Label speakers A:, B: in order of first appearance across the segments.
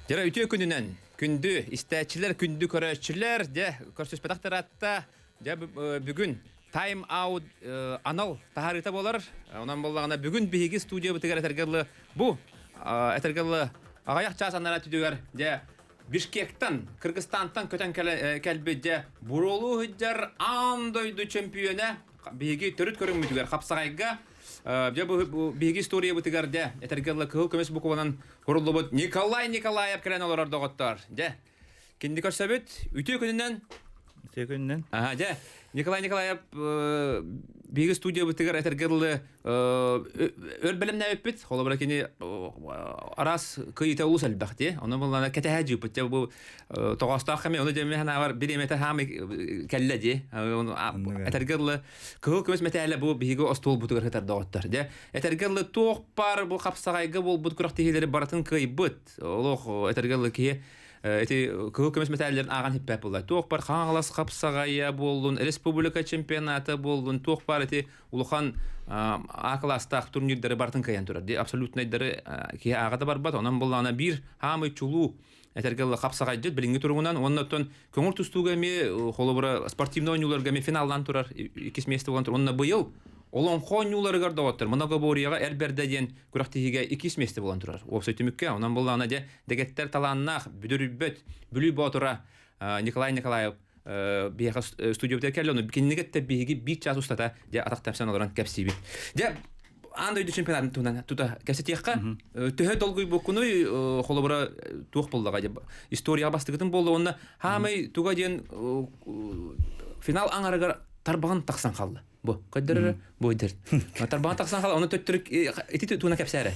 A: Дьэ, үтүө күнүнэн күндү истээччилэр, күндү көрөөччүлэр, дьэ, көрсүспэтэх таратта, дьэ, бүгүн Time Out анал таһаарыыта буолар. Онон буоллаҕына бүгүн биһиги студиябытыгар этэргэ дылы бу этэргэ дылы аҕыйах чаас анараа түдүгэр дьэ Бишкектан, Кыргызстантан көтөн кэлбит дьэ буруолуу сылдьар аан дойду чөмпүйүөнэ биһиги төрүт көрүҥмүтүгэр хапсаҕайга дьэ бу биһиги историябытыгар дьэ этэргэ дылы кыһыл көмүс букванан куруллубут Николай Николаев кэлэн олорор доҕоттор. Дьэ, кинини көрсөбүт. Үтүө күнүнэн.
B: Үтүө күнүнэн.
A: Аха, дьэ, Николай Николаев биһиги студиябытыгар этэргэ дылы өр бэлэмнээбиппит. Холобура кини араас кыйыта олус элбэх дии. Ону буллана кэтэһэ дьыыппыт. Дьэ, бу тоҕоостоох кэми, ону дьэ мин бириэмэтэ хаамый кэллэ дии. Этэргэ дылы Кыһыл көмүс мэтээлэ бу биһиги остуолбутугар сытар доҕоттор. Дьэ, этэргэ дылы туох баар бу хапсаҕайга буолбут күрэхтэһиилэри барытын кыайбыт. Олох этэргэ дылы киһи ити кыһыл көмүс мэтээллэрин ааҕан хиппэт буолла. Туох бар Хаҥалас хапсаҕайа буоллун, республика чемпионата буоллун, туох баар ити улахан А класстаах турнирдары барытын кыайан турар. Абсолютнайдары киһи ааҕа да барбат. Онон буоллаҕына биир хаамый чулуу этэргэ дылы хапсаҕайдьыт билиҥҥи туругунан уонна оттон көҥүл тустууга эмиэ холобура спортивнай оонньууларга эмиэ финаллаан турар иккис миэстэ буолан турар уонна быйыл Олоҥхо оонньууларыгар доҕоттор многоборьеҕа эр бэрдэ диэн күрэхтэһиигэ иккис миэстэ буолан турар уопсай түмүккэ онон буоллаҕына дьэ дэгеттэр талааннаах бүдүрүйбэт Бүлүү Боотура Николай Николаев биһиэхэ студиябытыгар кэллэ ону кинигэттэ биһиги биир чаас устата дьэ атах тэпсэн олорон кэпсиибит дьэ аан дойду чемпионатын туһунан тута кэпсэтиэххэ төһө долгуйбуккунуй холобура туох буоллаҕа дьэ историяҕа бастакытын буолла уонна хаамай туга диэн финал аҥарыгар тарбаҕын тахсан хаалла бу көрдөрөр бу өйдөр тарбаҕын тахсан хаалла ону төттөрү ити туһунан кэпсээрэ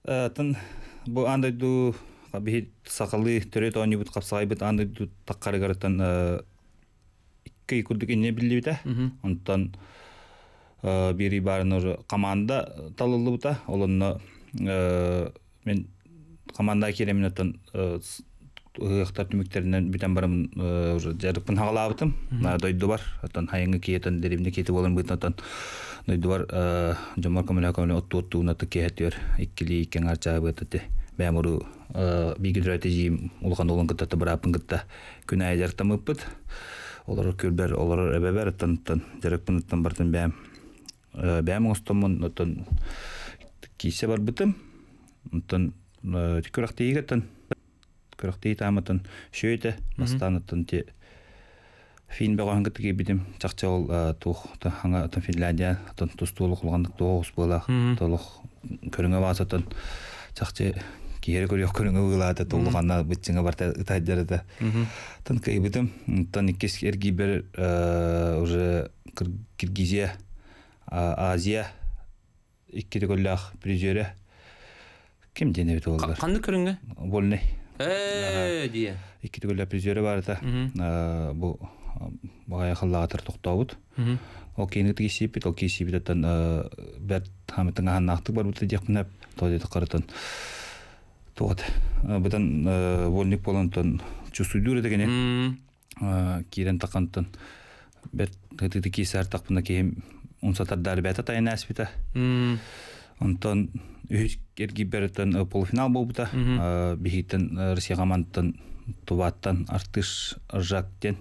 B: Тын бу аан дойду биһи сахалыы төрүт оонньуубут хапсаҕайбыт аан дойду таххарыгарыттан икки курдук инньэ биллибитэ. Онтон биир баарын команда талыллыбыта. Ол онно мен команда кииремин оттон ыһыахтар түмүктэринэн бүтэн барамын уже дьарыкпын хаҕалаабытым. Дойдубар, оттон хайыҥы киһитин, дэриэбинэ киһити буолан быытын оттон дойдубар дьоммор көмөлөһө көмөлөһө оттуу-оттууна киһэтүөр иккилии икки аҥаар чаабыт ити бэйэм уруу бииргэ төрөөтө эдьиийим улахан уолун кытта бырааппын кытта күн аайы дьарыктаммыппыт. Олорор күлбэр, олорор эбэбэр оттон дьарыкпын оттон бартын бэйэм бэйэм оҥостоммун оттон киисэ барбытым. Онтон күрэхтэһиигэ оттон күрэхтэһии тааматын шөйтэ бастаан оттон ти фин бөҕөһүн кытта киирбитим чахчы ол туох хаҥа оттон Финляндия оттон тустуулук улаханнык туох оҕус буолаах толох көрүҥэ баасаттан чахчы киһи көрүөх көрүҥэ быылаата туллуханна быччыҥа барта ытайдарыта тон кыйбытым онтон иккис эргийбэр уже Киргизия Азия икки төгүллээх призерэ ким диэн эбит буоллар
A: ханнык көрүҥҥэ
B: вольный
A: ээ дие
B: икки төгүллээх призерэ баарыта бу баҕайы халлаатар тохтообут ол киини киисииппит ол киисииппит бэрт хамытын аһаннаахтык барбыта диэхпинэ тоҕо диэтэх харытын туот бытан вольник буолан чувствуйдуур этэ кини киирэн тахантан бэрт ытыты киисээр тахпына киһим умсатардаары бэйэтэ тайан ааспыта. Онтон үһүс эргийбэриттэн полуфинал буолбута. Биһиттэн Россия командаттан Тубаттан Артыш Ржак диэн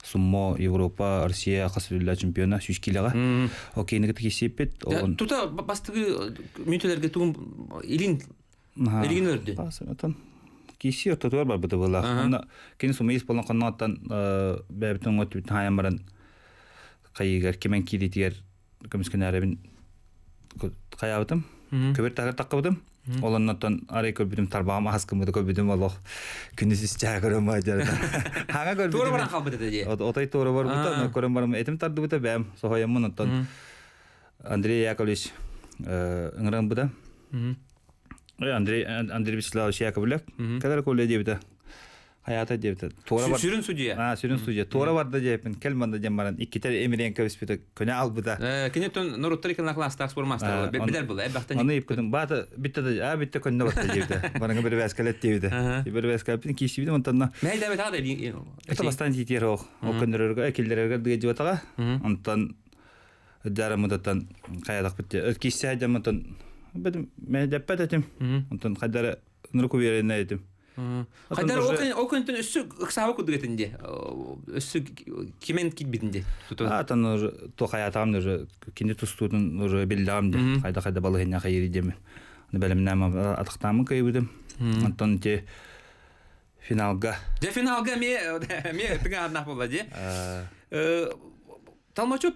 B: Суммо Европа Россия хас чемпиона 100 килоға. Окейны кытта киссиэппит.
A: Тута бастыгы мүнөтөлөргө тугун илин Илигин өрдү.
B: Отон киси ортотугар барбыта буоллаах. Онно кини сумаис болон хонноттан бэйэбитин оҥоттубут хаайан баран хайыгар кимэн киириитигэр көмүскэнээрэбин хайаабытым. Көбөр тахыр таққыбытым. Ол оннотон арай көрбүтүм тарбаҕым аһас гыммыты көрбүтүм олох күнүс ис чаа көрөн баадьарда. Хаҥа көрбүтүм.
A: Туора баран халбыт этэ дии.
B: Отой туора барбыта, көрөн барым этим тардыбыта бэм соһойоммун оттон Андрей Яковлевич ыҥырамбыта. Андрей Андрей Вячеславович Яковлев. Кэлэр коля диэбитэ. Хаята диэбитэ.
A: Туора бар. Сүрүн судья.
B: А, сүрүн судья. Туора барда диэпин, кел манда диэн баран иккитер эмирен көбүспүтэ көнө албыта.
A: Кини тон норуттар иккилах класстаах спортмастер билер була. Эбэхтен.
B: Аны ипкытын баата битте да а битте көннө барда диэбитэ. Барыңа бир бәскелет диэбитэ. Бир бәскелеппин киисибитим онтонно.
A: Мәй дәбет ада.
B: Это бастан тиитер ох. Ол көннөрөргө киллерерге дыгыжыбатаға. Онтон Дьарамытыттан хайалахпыт киссэ дьаммытын бэдим мэдэппэт этим. Онтон хайдара Нырык уверенный этим.
A: Хайдар ол күнтэн өссө ыксаабы курдук этин де. Өссө кимен киирбитин де.
B: Атан уже то хаятам уже кини тустуутун уже биллаам де. Хайда хайда балыһыня хайыри деме. Бэлэмнэм атахтаамын кыйбытым. Онтон те финалга.
A: Де финалга ме ме тыгааннах буолла де. Толмачев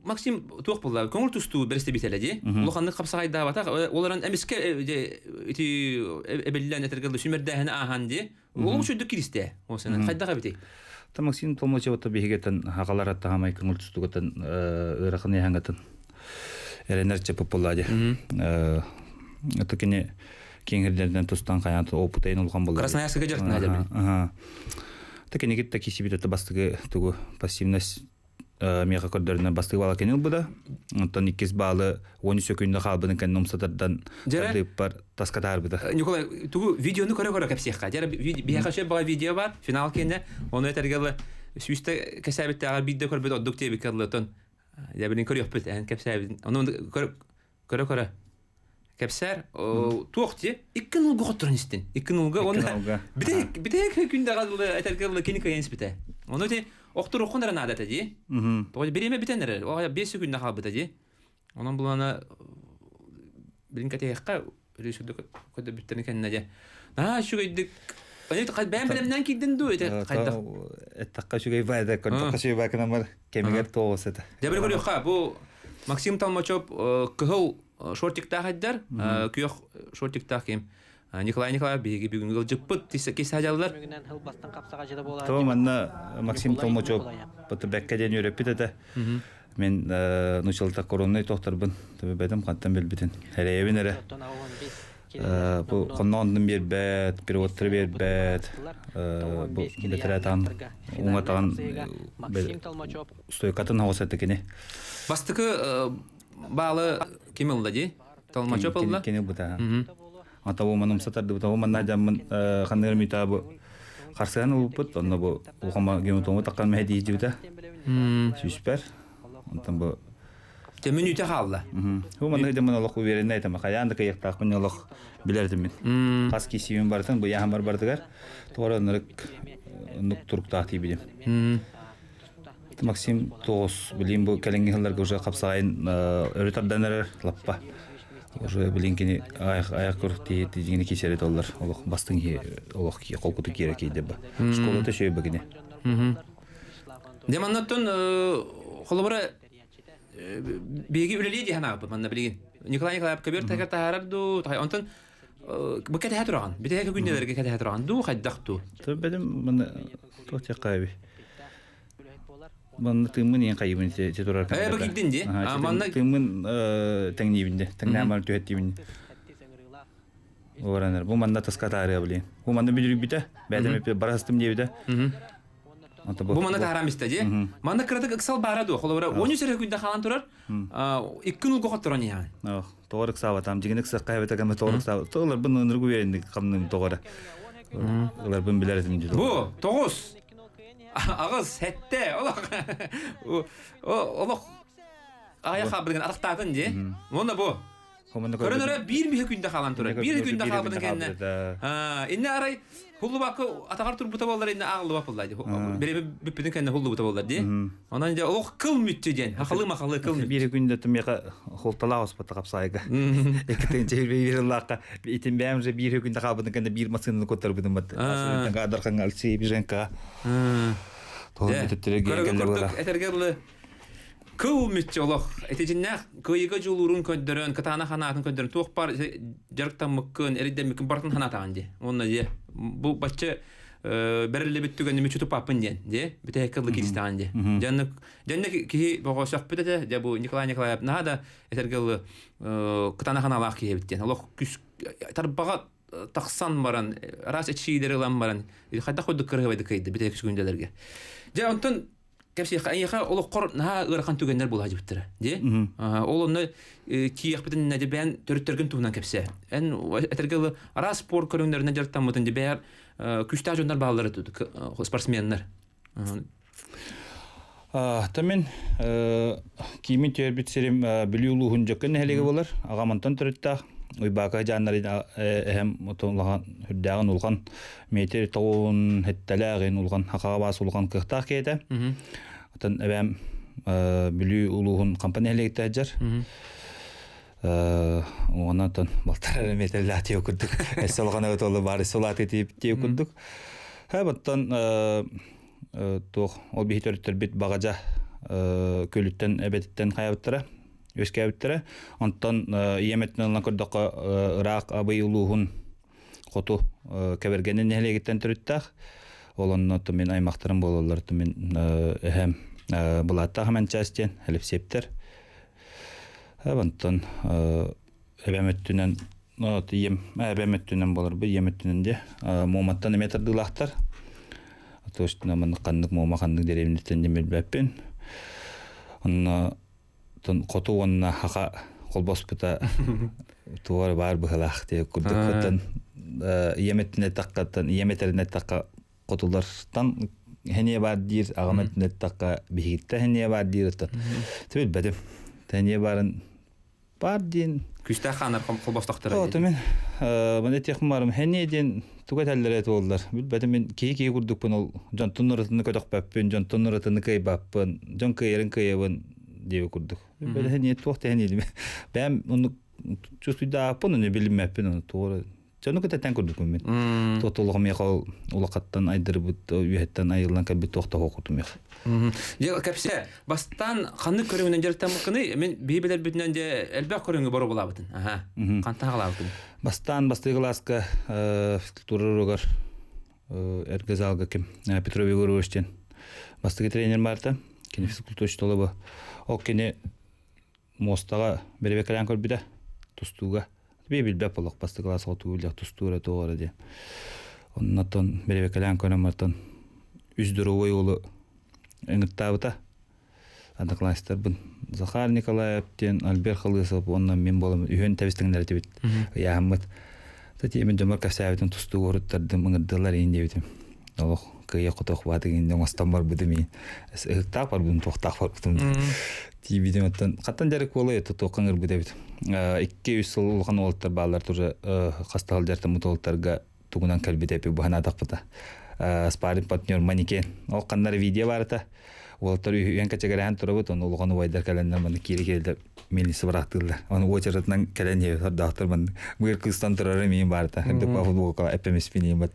A: Максим туох буолла көҥүл тустуу бэрэстэбиитэлэ дии. Улаханнык хапсаҕайдаабатах. Ол эрэн эмискэ ити эбиллэн этэргэ сүмэрдээһини ааһан дии. Ол үчүгдүк киристэ. Ол сенен хайдах эбитий?
B: Та Максим Толмачев биһигэтэн хахалар аттаһамай көҥүл тустуугатын ыарахан яһангатын эрэнэр чеппулла дии. Это кини киэҥирдэринэн тустан хайаан опытайын улахан буолла.
A: Красноярскага дьарыктана дьабин.
B: Та кини китта кисибит бастыгы тугу пассивность миэхэ көрдөрүнэн бастыгы баала кини ылбыта. Онтон иккис баалы 13 күндө хаалбытын кэннэ умсатардан тардыыппар таска таарбыта.
A: Николай, тугу видеону көрө-көрө кэпсиэххэ. Дьэ, биһиэхэ сөп баҕа видео бар, финал кэннэ. Ону этэргэ сүүстэ кэсээбиттээҕэр биирдэ көрбүт ордук диэбиккэ дылы. Дьэ, билин көрүөхпүт, эн кэпсээбитин. Ону көрө-көрө кэпсээр туох дии икки нулга хотторон истин икки нулга уонна бите бите күндэҕэ этэргэ дылы кини кыайан испитэ ону ити охторуоххун эрэ наада этэ дии тоҕо бириэмэ бүтэн эрэр ол 5 күндэ хаалбыта дии онон булана билин кэтэһиэххэ режиссердик көрдөрбүттэрин кэннэ дьэ наһаа үчүгэйдик бэйэм бэлэмнээн киирдин дуу ити хайдах
B: эттэххэ үчүгэй баайда көрдөххө үчүгэй баай гынан кэмигэр тоҕус этэ
A: дьэ били көрүөххэ бу Максим Толмачев кыһыл шортиктаах айдар, күөх шортиктаах ким? Николай Николаев биһиги бүгүн ыалдьыппыт кисаадьаллар.
B: То манна Максим Толмачев бэккэ диэн үөрэппит этэ. Мен нучалта коронный тохторбун төбөбөтүм хантан билбитин. Эрэйэбин эрэ. Бу хоннооннун биэрбэт, переводтары биэрбэт, бу бэтэрэтан уҥатаҕын стойкатын оҕус этэ кини.
A: Бастакы баалы ким ылла дии? Толмачев ылла?
B: Кини ылбыта. Ата бу маным сатардыбыт, ол манна дьаммын ханныгар мита бу харсыан ылбыппыт, онно бу улахама гематому таққан мэһэдииждибитэ. Сүүспэр. Онтон бу
A: Те мүнүүтэ хаалла.
B: Бу манна дьаммын олох уверенный этим. Хайаан да кыйыктаахпын олох билэр этим мин. Хас киисибин барытын, бу яһан бар барытыгар туора ынырык оннук туруктаах тиийбитим. Максим тоҕус билин бу кэлиҥҥи сылларга уже хапсаҕайын өрө тардан эрэр лаппа. Уже билин кини аяк аяк көр тиһигини кисери толлар олох бастыҥ олох холкуту киирэ киирдэ ба. Школата шөй кини.
A: Дьэ маннаттан холобура биһиги үлэлии диэн аҕабыт манна билигин. Николай Николаев көбүөр тагар таһаарар дуу, онтон бу кэтэһэ тураҕын. Бүтэһик күннэлэргэ кэтэһэ тураҕын дуу, хайдах дуу?
B: Бэлим маны туох диэххэ Манна тыыммын иэн хайыбын ти турар.
A: Э, бу кийдин ди.
B: Манна тыыммын тэҥниибин де. Тэҥнээн баран түһэттиибин. Оранар. Бу манна таска таарыа билин. Бу манна бүдүрүйбүтэ. Бэйэм барастым диэбитэ.
A: Бу манна таарам истэ ди. Манна кыратык ыксал баара дуо. Холобура 13 эрэ күндэ хаалан турар. Икки нулга хотторон иһэн.
B: Тоҕор ыксаабатам. Дьигин ыксакка эбэтэ кэмэ тоҕор ыксаабат. Тоҕолорбун ыныргу үөрэнник хамным тоҕора. Ыларбын билэр этим дии.
A: Бу тоҕус аҕыс сэттэ олох олох аҕыйах хаалбытын атахтаатын дии. Уонна бу Көрөн эрэ биир биһи күндэ хаалан турар. Биир күндэ хаалбытын кэннэ. Инне арай хуллубакка атаҕар турбута буоллар инне ааҕыллыбат буолла дии. Бирэми бүппүтүн кэннэ хуллубута буоллар дии. Онон дьэ олох кыл мүччү диэн. Хахалы махалы кыл мүччү.
B: Биир күндэ тумиэхэ холталаах оспотта хапсаайга. Эккитин биир ыллаахха итин бэйэм же биир күндэ хаалбытын кэннэ биир массыынаны куттарбытым бат. Адарханга Алексей Биженка.
A: Этэргэ дылы кыл мүччү олох итичиннээх кыайыыга дьулуурун көрдөрөн кытаанах ханаатын көрдөрөн туох баар дьарыктаммыккын эридэммиккин барытын ханаатаҕын дии уонна дьэ бу бачча бэриллибит түгэни мүччү туппаппын диэн дьэ бүтэһиккэ дылы кииристэҕин дии дьэннэ дьэннэ киһи боҕо сөхпүт этэ дьэ бу Николай Николаев наһаа да этэргэ дылы кытаанах ханаалаах киһи эбит диэн олох күс тарбаҕа тахсан баран араас эчиилэри ылан баран хайдах курдук кырыһыбайды кыйды бүтэһик күндэлэргэ дьэ онтон кэпсиэххэ эйиэхэ олоххор наһаа ыарахан түгэннэр буола сылдьыбыттара дии ол онно тиийиэхпитин иннэ бэйэн төрүттэргин туһунан кэпсээ эн этэргэ дылы араас спорт көрүҥнэринэн дьарыктаммытын ди бэйэр күүстээх дьоннор бааллара спортсменнар.
B: Та мин киимин түөрбүт сирим Бүлүү улууһун Дьөккөн нэһилиэгэ буолар. Аҕам онтон төрүттээх. Уйбаака дьааннарын эһэм улахан үрдээҕин улахан метр тоҕуун хэттэлээҕин улахан хахаҕа баас улахан кыахтаах киһитэ. Отон эбээм Бүлүү улууһун Хампа нэһилиэгиттэн сылдьар. Онон балтараа метрлээх тиэ курдук. Өссө улахан эбит ол баар өссө улаатыы тиэ курдук. Ха оттон туох ол биһи төрүттэрбит баҕадьа көлүттэн эбэтиттэн хайабыттара үөскээбиттэрэ. Онтон ийэм өттүнэн ылан көрдөххө ыраах Абый улууһун хоту Кэбэргэнин нэһилиэгиттэн төрүттээх. Ол онно мин аймахтарым буолаллар мин эһэм Булааттаах Эмэнчээс диэн Элипсиэптэр. Онтон эбэм өттүнэн ийэм эбэм өттүнэн буоларбы ийэм өттүнэн диэ Муоматтан эмиэ тардыылаахтар. То есть ханнык Муома ханнык дэриэбинэттэн диэн билбэппин. Онно хоту уонна хаха холбоспута туора баар быһылаах диye курдук оттон ийэм өттүнэн эттэххэ ийэм этэринэн эттэххэ хотулартан хэние баар диир аҕам өттүнэн эттэххэ биһигиттэн хэние баар диир оттон билбэтим хэние баарын баар диэн
A: күүстээх хаанар холбостохторо
B: О, мен маны этиэхпин барым хэние диэн тугу этэллэрэ туоллар билбэтим мин киһи киһи курдукпун ол дьонтон уратыны көтөхпөппүн дьонтон уратыны кыайбаппын дьон кыайарын кыайабын диэби курдук билбэтим хэние туох да хэние бэйэм оннук чувствуйдааппын ону билиммэппин ону туора дьону кытта курдукпун мин туох миэхэ ол улахаттан айдырбыт үөһэттэн айыллан кэлбит туох да кутум миэхэ.
A: Дьэ кэпсэ бастаан ханнык көрүҥүнэн дьарыктаммыккыный мин биһи билэрбитинэн дьэ элбэх көрүҥү боруобалаабытын аха хантан хаалаабытын
B: Бастаан бастыгы кылааска физкультура уруогар эргэ залга ким Петров Егорович диэн бастакы тренер баарта кини физкультура учуутала ол кини муостаҕа бэрэбиэркэлээн көрбүтэ тустууга би билбэт буоллах бастакы кылаас оҕотугу билэх тустуура туох эрэ диэн оннотон бэрэбиэркэлээн көрөн мартан үс здоровой уолу ыҥыртаабыта одноклассниктарбын Захар Николаев диэн Альберт Халысов уонна мин буолам үһүөн тэбис-тэҥнэрэтибит ыйааһыммыт тэтиэмин дьоммор кэпсээбитим тустууга уруттардым ыҥырдылар иин диэбитим олох кыайа хотох баатыгын оҥостон барбытым иин ыһыктаах барбытым туохтаах барбытым тиийбитим оттон хаттан дьарык буолуой туохха ыҥырбыт эбит 2-3 сыл улахан уолаттар бааллар тоже хастаһыл дьартаммыт уолаттарга тугунан кэлбит эпи быһанаатахпыта спарринг партнер манекен ол ханнар видео барыта уолаттар үһүөн кэчэгэрэһэн турабыт ону улахан убайдар кэлэннэр манна киири киирдэ милиция быраахтыыллар ону уочаратынан кэлэн иһэ сордоохтор манна быыр кыыстан турара миин баарта үрдүк футболка эппэмиспин иин бат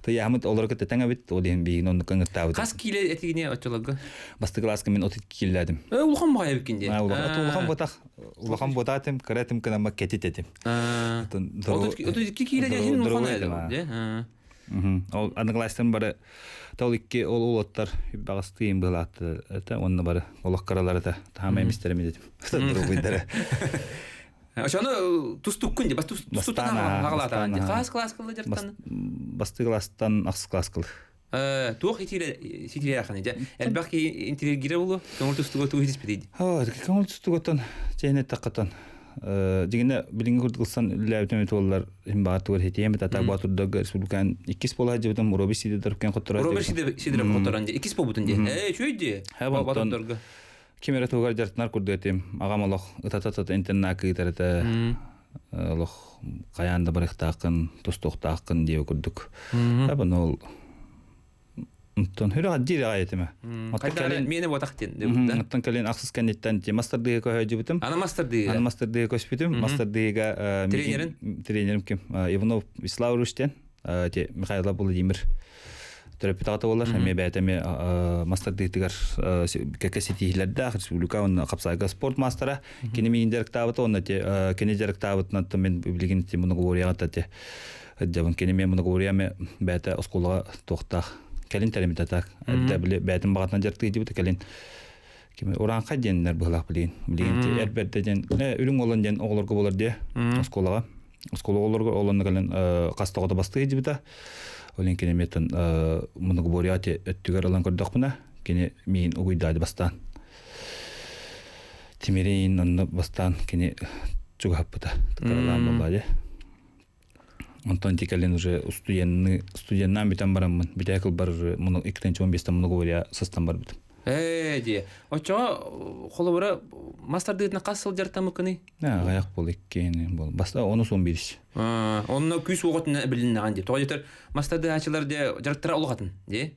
B: Тыйаамыт олору кытта тэҥ эбит, ол иһин биһигини оннукка ыҥыртаабыт.
A: Хас киилэ этигине оччолорго?
B: Бастакы кылааска мин 32 киилэлээтим.
A: Улахан баҕайы эбиккин дии.
B: Улахан ботах, улахан ботаатым, кыра этим кынамма кетит этим.
A: 32 киилэ диэн улахан ээ.
B: Ол однокласстарым бары тол икки ол уолаттар баҕастыйын быһылааттар это онно бары олох кыралар это таамай мистерим этим. Дорогуйдара.
A: Ошону тустуккун ди, бас тустуктан хагалаатаан ди. Хаас класс кылы жартан?
B: Басты класстан ахс класс кылы.
A: Туох итире ситире аханы жа. Элбэх ки интерьергире болу, көңүл тустуга тугу хитиспит ди.
B: Оо, көңүл тустугаттан чэһине таққатан. Дигине билиҥҥи курдук ылсан үллээбитим туоллар им баҕар тугар хитиэм тата Боотурдарга республикан иккис буола сылдьыбытым Роберт Сидоров кен хотторо
A: Роберт Сидоров хотторон ди. Иккис буолбутун ди. Ээ, үчүгэй ди. Боотурдарга.
B: Ким эрэ туһугар дьарыктанар курдук этим. Аҕам олох ытата-ытата интернакка ыытар этэ. Олох хайаан да барыахтааххын, тустуохтааххын диэбит курдук. Табын ол Оттон хүрэх диир аҕай этим.
A: Оттон кэлин миэнэ буотах диэн.
B: Оттон кэлин ахсыс кэнниттэн мастардыыга көһөдьүбүтүм.
A: Аны мастардыыга.
B: Аны мастардыыга көспүтүм. Мастардыыга
A: тренерин
B: тренерим ким? Иванов Вячеслав Руштен, Михайлов Владимир төрөппүт аҕата буолар. Эмиэ бэйэтэ эмиэ мастардыытыгар кэккэ ситиһиилэрдээх республика уонна хапсаайга спорт маастара. Кини миигин дьарыктаабыта уонна кини дьарыктаабытынан мен билигин многоборьеҕа те дьабын кини эмиэ многоборье эмиэ бэйэтэ оскуолаҕа туохтаах кэлин тэримитэ так эрдэ били бэйэтин баҕатынан дьарыктыы дибит кэлин кими урааҥхай диэннэр быһылаах билигин билигин эр бэрдэ диэн үрүҥ уолан диэн оҕолорго буолар диэ оскуолаҕа оскуола оҕолорго олонно кэлэн хас тоҕото бастыы дибита ол кини эмиэтэн многоборье өттүгэр ылан көрдөхпүнэ кини миин угуйдаады бастаан тимирин онно бастаан кини чугаһаппыта тыкаралаан буолла дии онтон ити кэлин уже студенны студеннаан бүтэн бараммын бүтээ кылбар уже 2015 многоборье сыстан барбытым.
A: Ээ дии. Оччоҕо холобура мас тардыытына хас сыл дьарыктаммыккыный?
B: Аҕыйах буол иккиэн буол. Баста ону суон биирис.
A: Онно күүс уоҕутун билиннэҕин дии. Тоҕо диэтэр мас тардыһааччылар дьэ дьарыктара улахатын дии.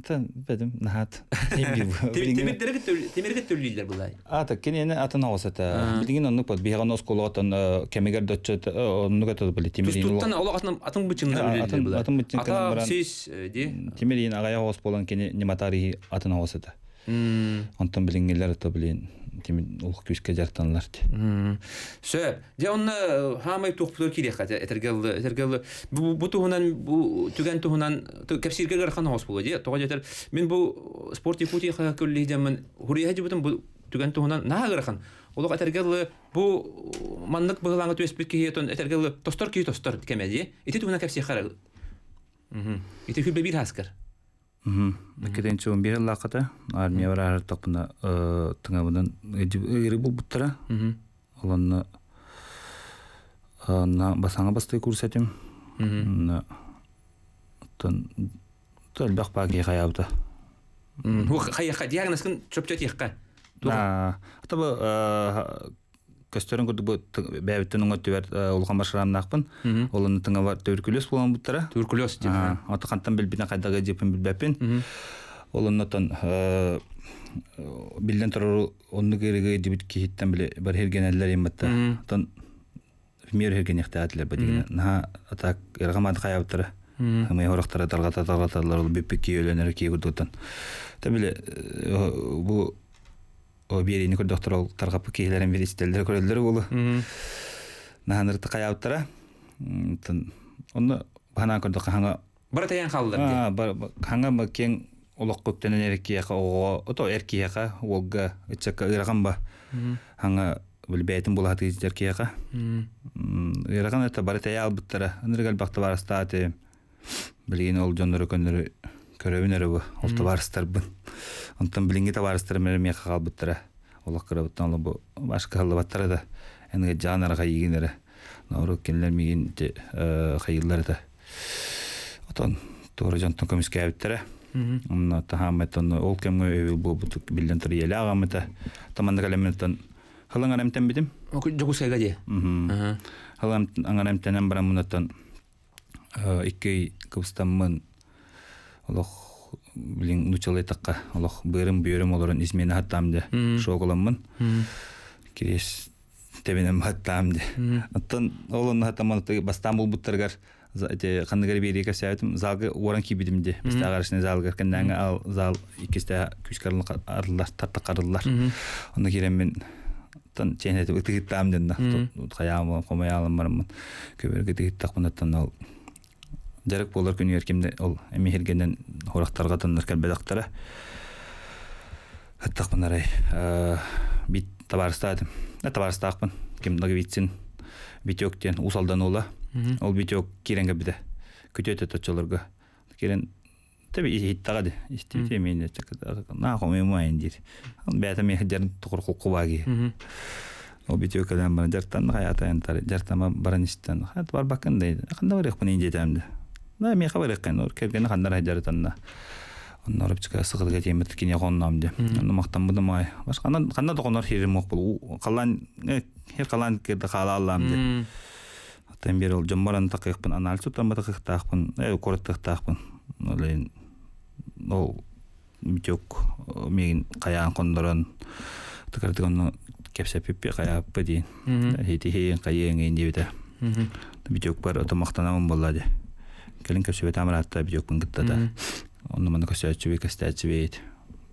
B: Тан бэдим наһаат.
A: Тимиргэ төлүүллэр булай.
B: Ата кинини атын оҕус этэ. Билигин оннук бот биһиги оскуолаҕа кэмигэр доччо оннук этэ били тимирин.
A: Тустуттан олох атын атын бычыңна үлэлиир булай.
B: Атын бычың
A: кынан баран. Сис ди.
B: Тимирин аҕайах оҕус буолан кини ньыматаарыһы атын оҕус этэ. Онтон билиҥҥилэр ото билин тимир улх күүскэ дьарыктаналлар ти.
A: Сөп. Дьэ онно хаамай туохпутугар киириэххэ этэргэ этэргэ бу туһунан бу түгэн туһунан кэпсииргэ ыарахан оҕус буолуо дии. Тоҕо диэтэр мин бу спорт Якутия хаһыакка үлэлиһдэммин хуруйа дьыбытым бу түгэн туһунан наһаа ыарахан. Олох этэргэ дылы бу маннык быһылааҥҥа түбэспит киһи этэргэ дылы тостор киһи тостор кэмэ дии. Ити туһунан кэпсиэххэ Ити хүбэ биир хаскар.
B: Иккитинчи он биир ыллааххата армия бараартахпына тыҥабынан ыыры булбуттара. Ол онно басаҥа бастыы курс этим. Оттон элбэх баа киһи хайаабыта.
A: Хайыахха диагнозкын чопчу этиэххэ.
B: Тобу көстөрүн курдук бу бэйэбиттэн уҥа өттүбэр улахан баршарамнаахпын. Ол онно тыҥабар туберкулез буолан буттара.
A: Туберкулез диэн.
B: Ото хантан билбитин хайдах дьиэппин билбэппин. Ол оннотон биллэн турар оннук ыарыыга дибит киһиттэн били бар хиргенеллер имматта. Отон мир хиргенехтаатилер ба дигина. Наха атак ыргамат хаябыттара. Хымый хорохтара тарҕата тарҕаталлар ол бүппүт кии өлөнөр кии курдуктан. Та били бу О биэриини көрдөхтөр ол тарҕаппыт киһилэрин бир истэллэр көрөллөр буолу. Наһанырты хайаабыттара. Онно ханаан көрдөххө хаҥа
A: Бара тайан хааллар
B: дии. Хаҥа киэҥ олоххо үктэнэн эр киһиэхэ оҕоҕо ото эр киһиэхэ уолга ыччакка ыарахан ба хаҥа били бэйэтин булаһатыы сылдьар киһиэхэ ыарахан это бары тэйэ албыттара ынырык элбэх табаарыстааты Билигин ол дьоннору көннөрү көрөбүн эрэ бу. Ол табаарыстарбын. Онтон билиҥҥи табаарыстарым эрэ миэхэ хаалбыттара. Олох кырабыттан олох бу баш кыһаллыбаттара да. Эн ыгдьаан эрэ хайыгын эрэ. Норуот кинилэр миигин ити хайыыллар этэ. Отон туора дьонтон көмүскээбиттэрэ. Онно таһааммыттан ол кэмҥэ өйөбүл буолбут биллэн турар ийэлээх аҕам этэ. Таманнык элэммиттэн Халыҥ эмтэммитим.
A: Дьокуускайга дии.
B: Халыҥ аҥар эмтэнэн бараммынаттан Икки кыбыстаммын олох билин нууччалыы эттэххэ олох быарым бүөрүм олорон измена хаттаам дьэ шоколаммын кириэс тэбинэн хаттаам дьэ оттон ол онно хаттаммын бастаан булбуттарыгар эти ханныгар биэрии кэпсээбитим залга уоран киирбитим дии бастааҕарышный залгар кэннээҥи ал зал иккистээх күүскэ арыллар тартах арыллар онно киирэммин Тан чээнэтэ ытыгыттаам дэнна хайаам хомойаалым бараммын көбөргө ытыгыттахпынаттан ол дьарык буолар күнүгэр кимде ол эмиһиргэнэн хорахтарга тоннор кэлбэтэхтэрэ аттахпын арай бит табаарыстаатым табаарыстаахпын ким Ноговицын Витек диэн Уус Алдан уола ол Витек киирэн кэлбитэ күтүөтэ оччолорго киирэн Тэби иһиттэҕэ ди. Истибити эмиэ наа хомуйумаайын диир. Бэйэтэ эмиэ дьарын тоҕор кулкубаа киһи. Ол бүтүө кэлэн баран дьартан хайаатайын дьартама баран истэн хайат барбаккын да ханна барыахпын индиэтэм да. На миэхэ барыаххын ор кэргэнэ ханна эрэ дьарытанна. Онно орупчука сыгылыга тиэммит киниэ хонноом де. Онно махтаммытым аай. Баш ханна ханна да хонор хирим мох бул. Халаан хир халаан кирде хаалааллаам де. Оттон биир ол дьоммор аны такыахпын, анализ туттарбата кыахтаахпын, куораттыахтаахпын. Ол иһин ол Витек миигин хайаан хоннорон тыкырдык онно кэпсэппиппи хайааппы диин. Хитиһиин хайыаҥ иин диэбитэ. Витекпар ото махтанамын буолла дии. Кэлин кэпсэбэтэ амараатта Витекпын кытта да. Онно манна көстөөччүбүй кэстээччибит.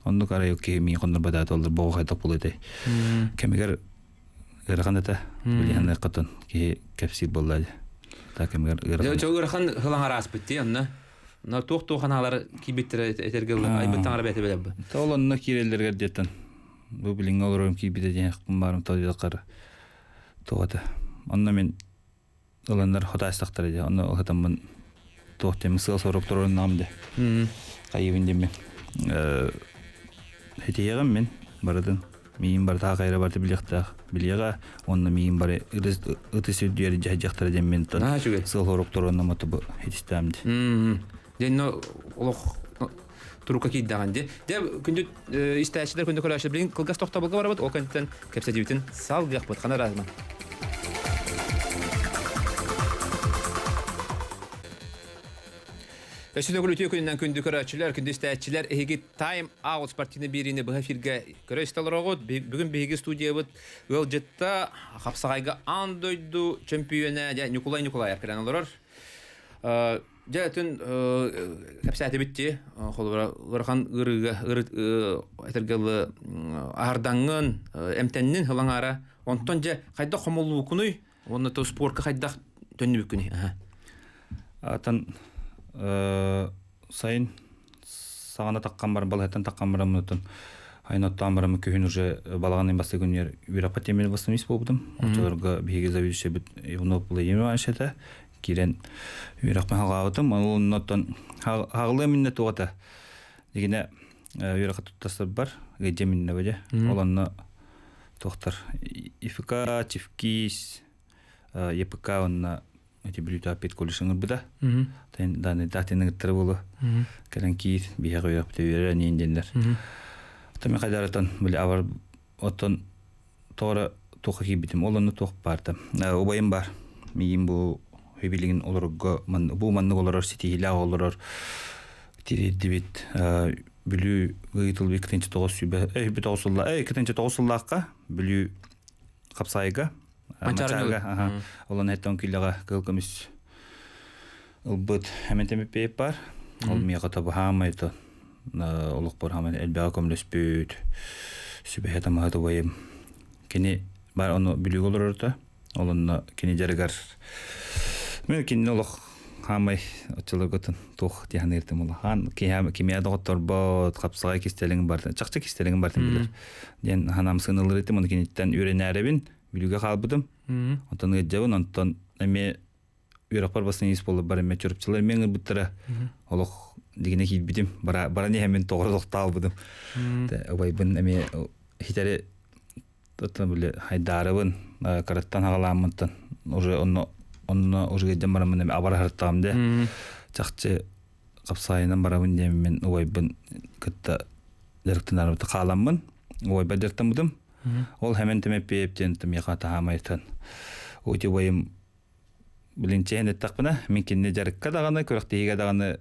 B: Оннук арай киһи миигин хоннорбатаата олор боҕу хайдах буолуо этэй. Кэмигэр ыарахан этэ. Билиһэн ыаккатын киһи кэпсиир буолла дии. Та кэмигэр ыарахан.
A: Дьэ ыарахан хылаҥар ааспыт дии онно. Но туох-туох ханаалар киирбиттэрэ этэргэ айбыт таҥара бэйэтэ билэр бу.
B: Ол онно киирэллэригэр диэтэн бу билиҥҥи олорорум киирбитэ диэн баарым тоҕо туох этэ. Онно мин ыланнар хотаастахтара дии. Онно ылатаммын туох диэн сыал сорук туруоруннаҕым дии. Хайыыбын диэммин. Хитиһиэҕим мин барытын. Миин барыта хайра барыта билиэхтээх. Билиэҕэ уонна миин бары ытыс үрдүгэр дьаһайдьахтара диэммин сыал сорук туруоруннам оту бу хитистэм дии.
A: Дьэ, олох. турукка киирдэҕин дии. Дьэ, күндү истээччилэр, күндү көрөөччүлэр, билигин кылгас тохтобулга барабыт, ол кэнниттэн кэпсэтиибитин салгыахпыт. Хана ыраазыман. Өссө төгүл үтүө күнүнэн күндү көрөөччүлэр, күндү истээччилэр, эһиги Time Out спортивный биэриини быһа эфиргэ көрө истэ олороҕут. Бүгүн биһиги студиябыт ыалдьытта хапсаҕайга аан дойду чөмпүйүөнэ дьэ Ньукулай Ньукулаев кэлэн олорор. Дьэ өтүн кэпсээтибит дии. Холобура ыарахан ыарыыга этэргэ дылы аһардаҥҥын, эмтэннин ылаҥаара. Онтон дьэ хайдах хомуллуукунуй? Уонна то спорка хайдах төннүбүккүнүй?
B: Атын сайын саҕана таххан баран балыһаттан таххан бараммытын айын оттоон бараммыт күһүн уже балаҕан бастакы күнүгэр үөрэххэ тиэмэни восстановить буолбутум. Оччолорго биһиги заведующайбыт Иванов Владимир Иванович этэ. Киирэн үөрэхпин хаҕаабытым. Оннуттан хаҕылыам иннэ туота. Дигинэ үөрэххэ туттарсарбар ыйдьам иннэ бадьа. Ол онно туохтар ИФК, ЧИФКИС, ЕПК уонна эти бүлүүтэ педколледж ыҥырбыта. Данный датины ыттары буолу. Кэлэн киир, биһиэхэ үөрэхпитэ үөрэр эниин диэннэр. Оттон мен хайдаратан били авар оттон тоҕо туохха киирбитим ол онно туох баарта. Убайым бар. Миигин бу билигин олорорго бу маннык олорор ситиһиилээх олорор тириэрдибит Бүлүү ыйытылбыт 2009 сыллаахха Бүлүү хапсаайга Манчаарыга олон эттон киллэҕэ кыл көмүс ылбыт эмэнтэмиппиэп бар ол миэхэ табыһаамай то олохпор хаамай элбэҕи көмөлөспүт сүбэһэ тамаһа тубайым кини бар ону Бүлүүгэ олорорто ол онно кини дьарыгар мен кинини олох хаамай оччолорготун туох дии саныыртым улахан кимиэ доҕотторбот хапсаҕай кистэлэҥин бартын чахчы кистэлэҥин бартын билэр диэн ханаам сыаналыыр этим ону киниттэн үөрэнээрэбин Бүлүүгэ хаалбытым онтон ыалдьабын онтон эмиэ үөрэхпэр бастан ис буолар эмиэ чурапчылар эмиэ ыҥырбыттара олох дигинэ киирбитим баран иһэммин тоҕо тохтообутум убайбын эмиэ хитэри Оттон били хайдаарыбын кыраттан хаҕалааммыттан уже онно онно уже кэлдьэн бараммын эми абараһыртаҕым де чахчы хапсаайынан барабын диэммин убайбын кытта дьарыктанарбыт хааламмын убайбар дьарыктаммытым ол хэмэн тэмэппиэп диэн миэхэ таһаамайтан ути убайым билин чээн эттэхпинэ мин кинини дьарыкка даҕаны күрэхтэһиигэ даҕаны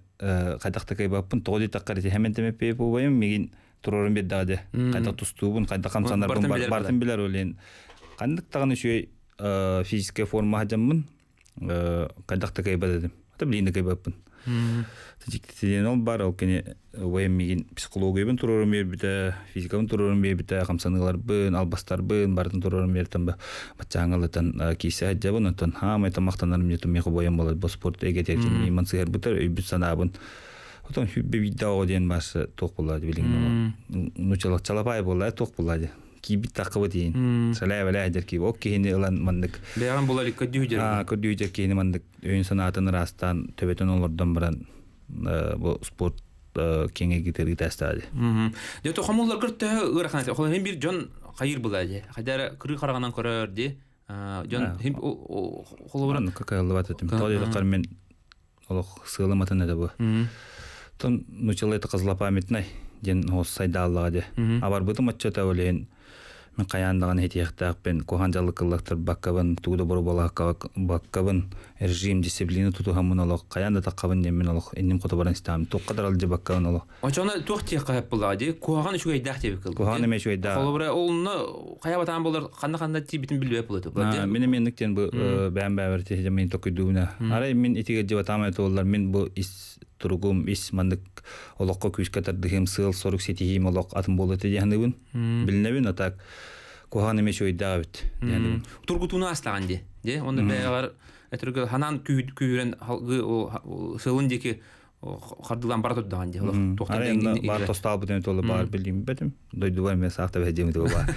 B: хайдах да кыайбаппын тоҕо диэтэххэ ити хэмэн тэмэппиэп убайым мигин туруорун биэрдэҕэ дии хайдах тустуубун хайдах хамсанарбын бартын билэр ол иһин ханнык даҕаны үчүгэй физическая форма садьаммын хайдах да кыайбат этим ата билигин да кыайбаппын Тиийэн ол бар ол кини убайым миигин психологиябын туруорун биэрбитэ физикабын туруорун биэрбитэ хамсаныыларбын албастарбын барытын туруорун биэртэн баччааҥҥа ылытан киирсэ сылдьабын онтон хаамай тамахтанарым дьэ миэхэ убайым буолар бу спорт эйгэтигэр мииман сыһарбытар өйбүт санаабын Отон хүббэ биирдэ оҕо диэн баасы туох буолла билигин нучалар чалапаай буолла туох буолла дии киирбит таххыбыт иин сэлээ бэлээ дьэр кииби ол киһини ылан маннык
A: бэйэҕин була илик көрдүү дьэр
B: көрдүү дьэр киһини маннык өйүн санаатын ыраастаан төбөтүн олордон баран бу спорт киэҥ эйгэтигэр ыытаастаҕа дии
A: дьэ то хомулларгар төһө ыарахан этэ холобур биир дьон хайыыр була дии хайда эрэ кырыы хараҕынан көрөр дии дьон холобура
B: кыаллыбат этим тоҕо диэтэххэ мен олох сыалым атын этэ бу. Тон нучалай злопамятнай диэн хос сайдааллаҕа дии. Абарбытым оччото ол иһин мин хайаан даҕаны итиэхтээхпин, куһаҕан дьаллыкыллахтарбаккабын, тугу да боруобалаһаккабын, режим, дисциплина тутуһаммын олох, хайаан да таххабын диэн мин олох инним хоту баран истэҕим, туохха да аралдьыбаккабын олох.
A: Очоно туох диэххэ сөп буоллаҕа дии, куһаҕан үчүгэйдээх диэбит кыл.
B: Куһаҕан эмиэ үчүгэйдээх.
A: Холобура, олунна хайа батаан болар ханна-ханна тиийбитин билбэт буолар.
B: Мин эмиэ инник диэн бу бэйэм бэйэбэр тиһидэ мин токуйдуубуна. Арай мин итигэ дьыбатаамай туоллар мин бу ис туругум, ис маннык олоххо күүскэ тардыһыым, сыал-сорук ситиһиим олох атын буолуо этэ диэханыбын. Билинэбин, а так куһаҕан эмиэ үчүгэйдээх эбит диэханыбын.
A: Тургутууну астаҕын дии. Дии, онно бэйэҕэр этэргэ ханаан күүһүрэн сылын диэки хардылаан бара турдаҕын дии олох
B: туохтан баар тостаабытын туолу баар билиммэтим дойдубар эмиэ саахта бэһдиэмит баар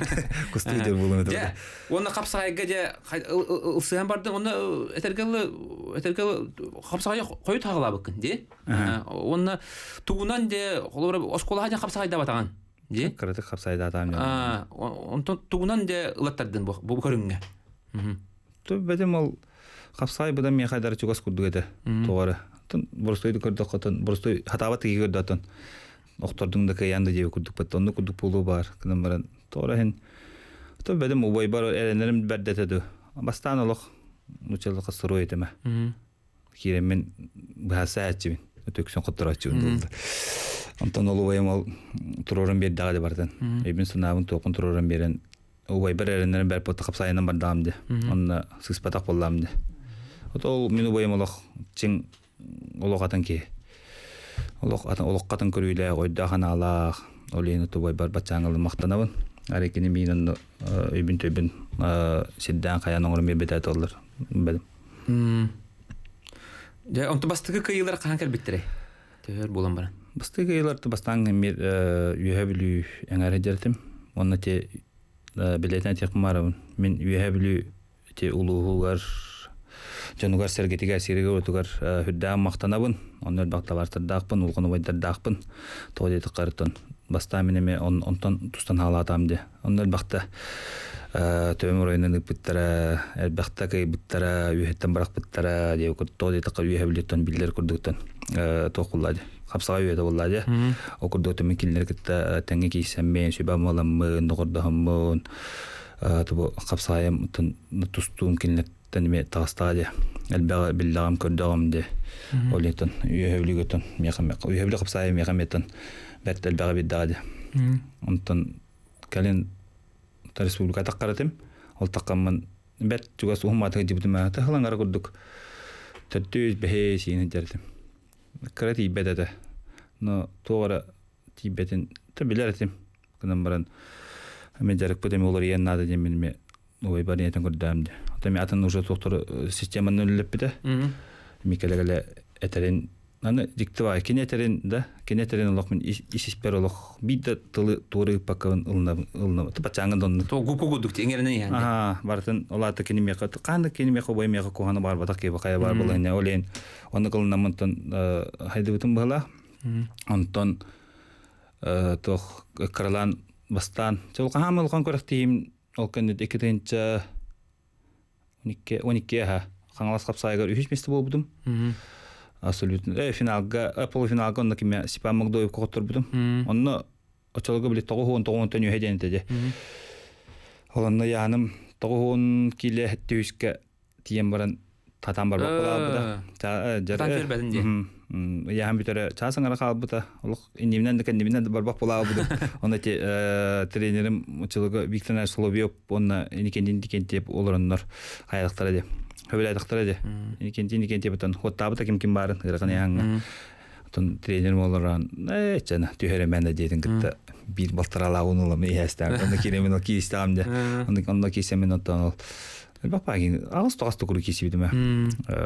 B: кустуу дьэр булуну
A: дьэ уонна хапсаҕайга дьэ ылсыһан бардын уонна этэргэ этэргэ хапсаҕайы хойут хаҕалаабыккын дии уонна тугунан дьэ холобура оскуолаҕа дьэ хапсаҕайдаабатаҕын дии
B: кыратык хапсайдаатаам
A: онтон тугунан дьэ ылаттардын бу көрүҥҥэ
B: бэтим ол хапсаҕай быдан миэхэ дары чугас курдук этэ тоҕо эрэ боростуойду көрдөххө боростуой хатаабат киһи көрдөтөн. Охтордуҥ да кыайан да диэбит курдук бат. Оннук курдук буолуо баар. Гынан баран тоҕо иһин то бэдим убайбар эрэнэрим бэрдэтэ ду. Бастаан олох нучалыка сырой этимэ. Киирэммин быһаасааччыбын. Өтөксөн хотторооччубун буолла. Онтон ол убайым ол туруоран биэрдэҕэ де бартан. Өйбүн санаабын туохпун туруоран биэрэн убайбар эрэнэрим бэрт буолта хапсаайынан бардаҕым де. Онно сыыспатах буоллаҕым де. Ото ол мин убайым олох чиҥ олох атын киһи. Олох атын олоххо атын көрүүлээх, өйдөөх анаалаах. Ол иһин убайбар баччааҥҥа махтанабын. Арай кини миин онно өйбүн төйбүн сирдээн хайаан оҥорон биэрбитэ этэллэр. Бэлим.
A: Дьэ, онто бастакы кыайыылар хаһан кэлбиттэрэй? Төһөр буолан баран.
B: Бастакы кыайыылар бастаан эмиэ Үөһээ Бүлүү эҥээрэ дьэртим. Уонна те билэтин этиэхпин баарабын. Мин Үөһээ Бүлүү ити улууһугар дьонугар-сэргэтигэр, сиригэр-уотугар үрдээн махтанабын. Онно элбэх табаарыстардаахпын, улахан убайдардаахпын. Тоҕо диэтэххэ бастаан мин эмиэ онтон тустан хаалаатаам дии. Онно элбэхтэ төбөм оройунан ыыппыттара, элбэхтэ кыайбыттара, үөһэттэн бырахпыттара диэ тоҕо диэтэххэ үөһэ бүлүүттэн биллэр курдуктан туох буллаа дии. Хапсаҕай үөтэ буллаа дии. Ол курдук мин кинилэри кытта тэҥҥэ киирсэммин, сүбэ амаламмын, доҕордоһоммун, тубу хапсаайым тустуум кинилэртэн эмиэ таҕыстаҕа дии. Элбэҕи биллэҕим, көрдөҕүм дии. Ол иһин үөһэ бүлүүгүттэн миэхэ үөһэ бүлүү хапсаайым миэхэ эмиэтэн бэрт элбэҕи биэрдэҕэ дии. Онтон кэлин республика таххаратым. Ол таххаммын бэрт чугас уһумаатыга дьибитим тыһылаҥара курдук төрдүс бэһис иин дьэритим. Кыра тиийбэт этэ. Но туох эрэ тиийбэтин билэр этим. Гынан баран мен дьарыкпыт эми уларыйан наада диэн мин убайбар ийэтин көрдөм де. Ата ми атын уже туохтар системаны үллэппитэ. Ми кэлэ-кэлэ этэрин аны дьикти баай кини этэрин да кини этэрин олох мин ис испэр олох биир да тылы туора ыыппаккабын ылынабын ылынабын бачааҥҥа да оннук
A: Гупу курдук иҥэринэн иһэн
B: аа барытын ол аата кини миэхэ хаан кини миэхэ убай миэхэ куһаны баарбатах киһи хайа баар буолан ол иһин оннук ылынаммынтан хайдыбытым быһалаах онтон туох кыралаан бастаан чулҕаһаам улахан күрэхтиһиим ол кэннэ 2 12 аһа Хаҥалас хапсаайыгар үһүс миэстэ буолбутум. Абсолютно. Финалга, полуфиналга онно кимэ Степан Магдоевка хотторбутум. Онно очолого били 99 үһэ диэн этэ. Ол онно яаным 90 киле хэттүүскэ тиийэн баран татаан барбат буолаабыта.
A: Татаан түөрбэтин дии.
B: Ыйааһын бүтэрэ чаас аҥара хаалбыта. Олох иннибинэн да кэннибинэн да барбах буолаабыта. Онно ити тренерим училыга Виктор Соловьев уонна Никентин Никентьев олороннор хайалыктара дии. Хөбүлээтахтара дии. Никентин Никентьевтан хуоттаабыта ким ким баарын ыарахан ыйааһыҥҥа. Оттон тренерим олорон ээ чана түһэремэн да диэтин кытта биир балтаралаабын улам иһээстээн. Онно киирэмин ол киистэҕим дьэ. Онно киисэмин оттон ол Баппаагин аҕыс тоҕус тукуру киисибитим ээ.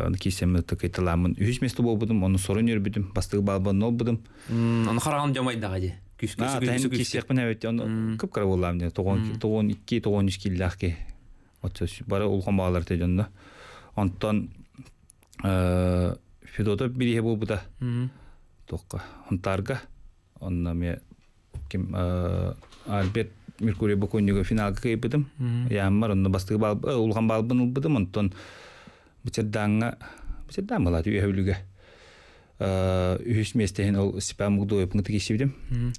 B: Ону киисэммин кыйталааммын үһүс место буолбутум, ону сорун үөрбүтүм, бастакы баалбын олбутум.
A: Ону хараҕын дьомайдаҕа дии.
B: Күүскэ киисиэхпин эбит, ону кып-кыра буоллаам дии. 92, 93 кииллээх киһи. Оччо бары улахан баалар этэ дьонно. Онтон Федотов бирииһэ буолбута. Туохха? Хонтаарга. Онно эмиэ ким Альберт Меркурий бокуонньуга финалга кыайбытым. Яаммар онно бастакы баал улахан баалбын ылбытым. Онтон Бычырдааҥҥа Бычырдаан былаат үөһэ бүлүүгэ үһүс миэстэһин ол Степан Мугдуевпын киирсибитим.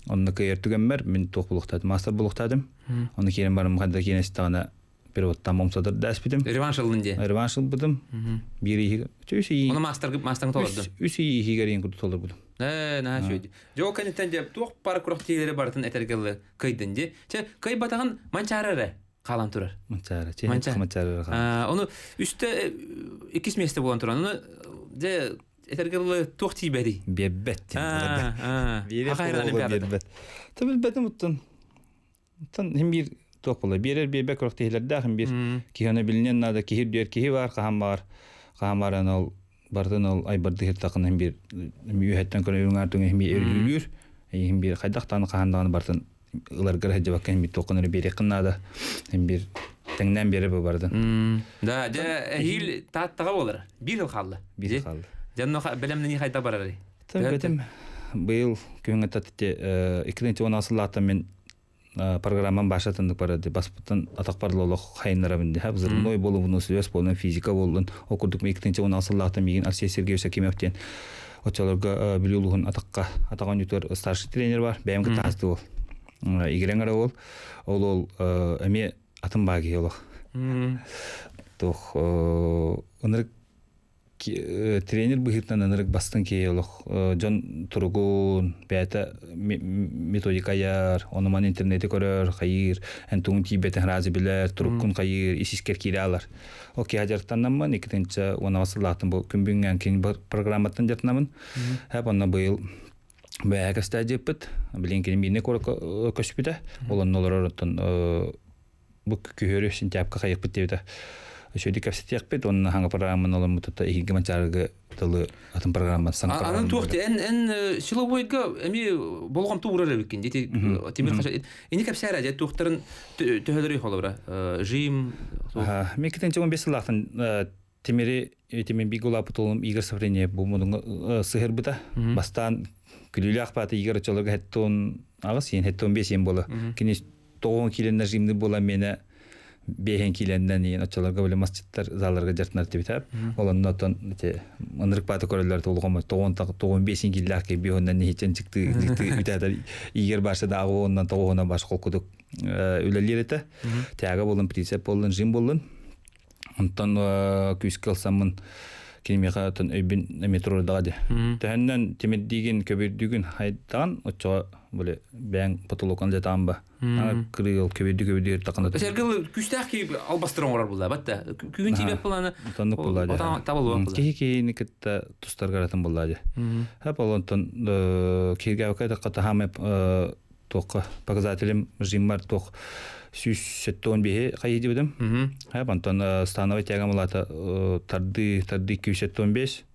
B: Онно кыайар түгэммэр мин туох булуохтаатым, мастер булуохтаатым. Онно киирэн барым ханна киирэн истэҕинэ переводтан момсатыр даспитим.
A: Реванш ыллын дии.
B: Реванш ылбытым. Биир иһи үс
A: Оны мастер мастерын толордун.
B: Үс иһигэр иин курдук толорбутум.
A: Ээ, наһаа үчүгэй. Дьэ, ол кэнниттэн дьэ туох пара күрэхтиилэри барытын этэргэ кыйдын дии. Чэ, кыйбатаҕын манчаары эрэ хаалан турар.
B: Манчаары, чэ, манчаары эрэ
A: хаалан. Ону үстэ иккис миэстэ буолан туран, ону дьэ этэргэ дылы туох тиийбэтий?
B: Биэрбэт. Биэрбэт. Та билбэтим оттон. Оттон хим биир туох буолла биэрэр биэрбэт күрэхтэһиилэрдээх хим биир киһи аны билиниэн наада киһи үрдүгэр киһи баар хаһан баар хаһан бааран ол барытын ол айбардыы сыртаххына хим биир үөһэттэн көрөн үрүҥ аартыҥа хим биир өрүлүүр хим биир хайдах даҕаны хаһан даҕаны барытын ыларгар сылдьыбакка хим биир туоххун эрэ биэриэххин наада хим биир тэҥнээн биэрэр бу барытын.
A: Да, дьэ эһиил Тааттаҕа буолар. Биир сыл хаалла.
B: Биир сыл хаалла.
A: Дьэ онно бэлэмнэнии хайдах барарый?
B: Бэтим быйыл күһүҥҥэ 2010 сыллаахтан мин программам башатыннык барады баспыттан атахпар олох хайыннарабын диһа взрывной болубуну связь болун физика болун ол курдук 2010 сыллаахтан миигин Арсений Сергеевич Акимов диэн Оччолорго Бүлүү улууһун атахха атах оонньуутугар старший тренер бар. Бэйэм кытта аасты уол. Игирэҥ эрэ уол. Ол уол эмиэ атын баа киһи олох. Туох ынырык тренер быһыытынан ынырык бастыҥ киһи олох дьон туругун бэйэтэ методика айар, ону-маны интернети көрөр, хайыыр, эн тугун тиийбэтин сразу билэр, туруккун хайыыр, ис-искэр киирэ алар. Ол киһи дьарыктаннаммын, 2010 сыллаахтан бу күн бүгүҥҥэ кини программаттан дьарыктанабын. Хэп онно быйыл бэйэ көстөөдьүппүт. Билин кини миинэ көспүтэ. Ол онно олорор оттон бу күһүөрү сентябрька хайыппыт диэбитэ. Үчүгэйдик кэпсэтиэхпит уонна хаҥа программаны олормутута иһиги манчаарыгы тылы атын программа саҥа
A: Анан туох эн эн силовойга эми болҕомто уурар эбиккин дити тимир хаша ини кэпсээрэ дьэ туохтарын төһөлөрүй холобура жим
B: Мен китен 15 сыллаахтан тимири тимир бигэ улааппыт уолум Игорь Савриньев бу мудуҥа сыһырбыта. Бастаан күлүүлээх баата Игорь оччолорго хеттон аҕыс иэн хеттон бес иэн буола. Кини тоҕуон киилэннэр жимни буола миэнэ бэһэн киилэннэн иэн оччолорго били масчыттар залларга дьартынар тибитэ. Ол онно оттон ити ынырык баата көрөллөр толугом тоҕуон тоҕуон бесин кииллээх ки биһоннан нихичен чыкты чыкты үтәтер Игорь барса да аҕуоннан тоҕуонан баш холкудук үлэлиир этэ. Тяга болун прицеп боллун жим боллун. Онтон күүскэ ылсаммын кинимиэхэ оттон өйбүн эмиэ туруордаҕа дии. Төһөннөн тимирдиигин, көбүрдүүгүн хайдаҕын оччоҕо били бэйэҥ потолокун дьатаан ба. Кырыыл көбүрдүү көбүрдүү тахана.
A: Сергей күүстээх киһи албастыр оҥорор булла батта. Күүһүн тиийбэт булана.
B: Оннук булла дии.
A: Табылуох булла.
B: Киһи киһини кытта тустарга атын булла дии. Хап ол онтон кииргээбэккэ тахха хаамай туохха показателем жиммар туох 175 хайы дибидим. Хайа онтон становой тягам улата тарды тарды 275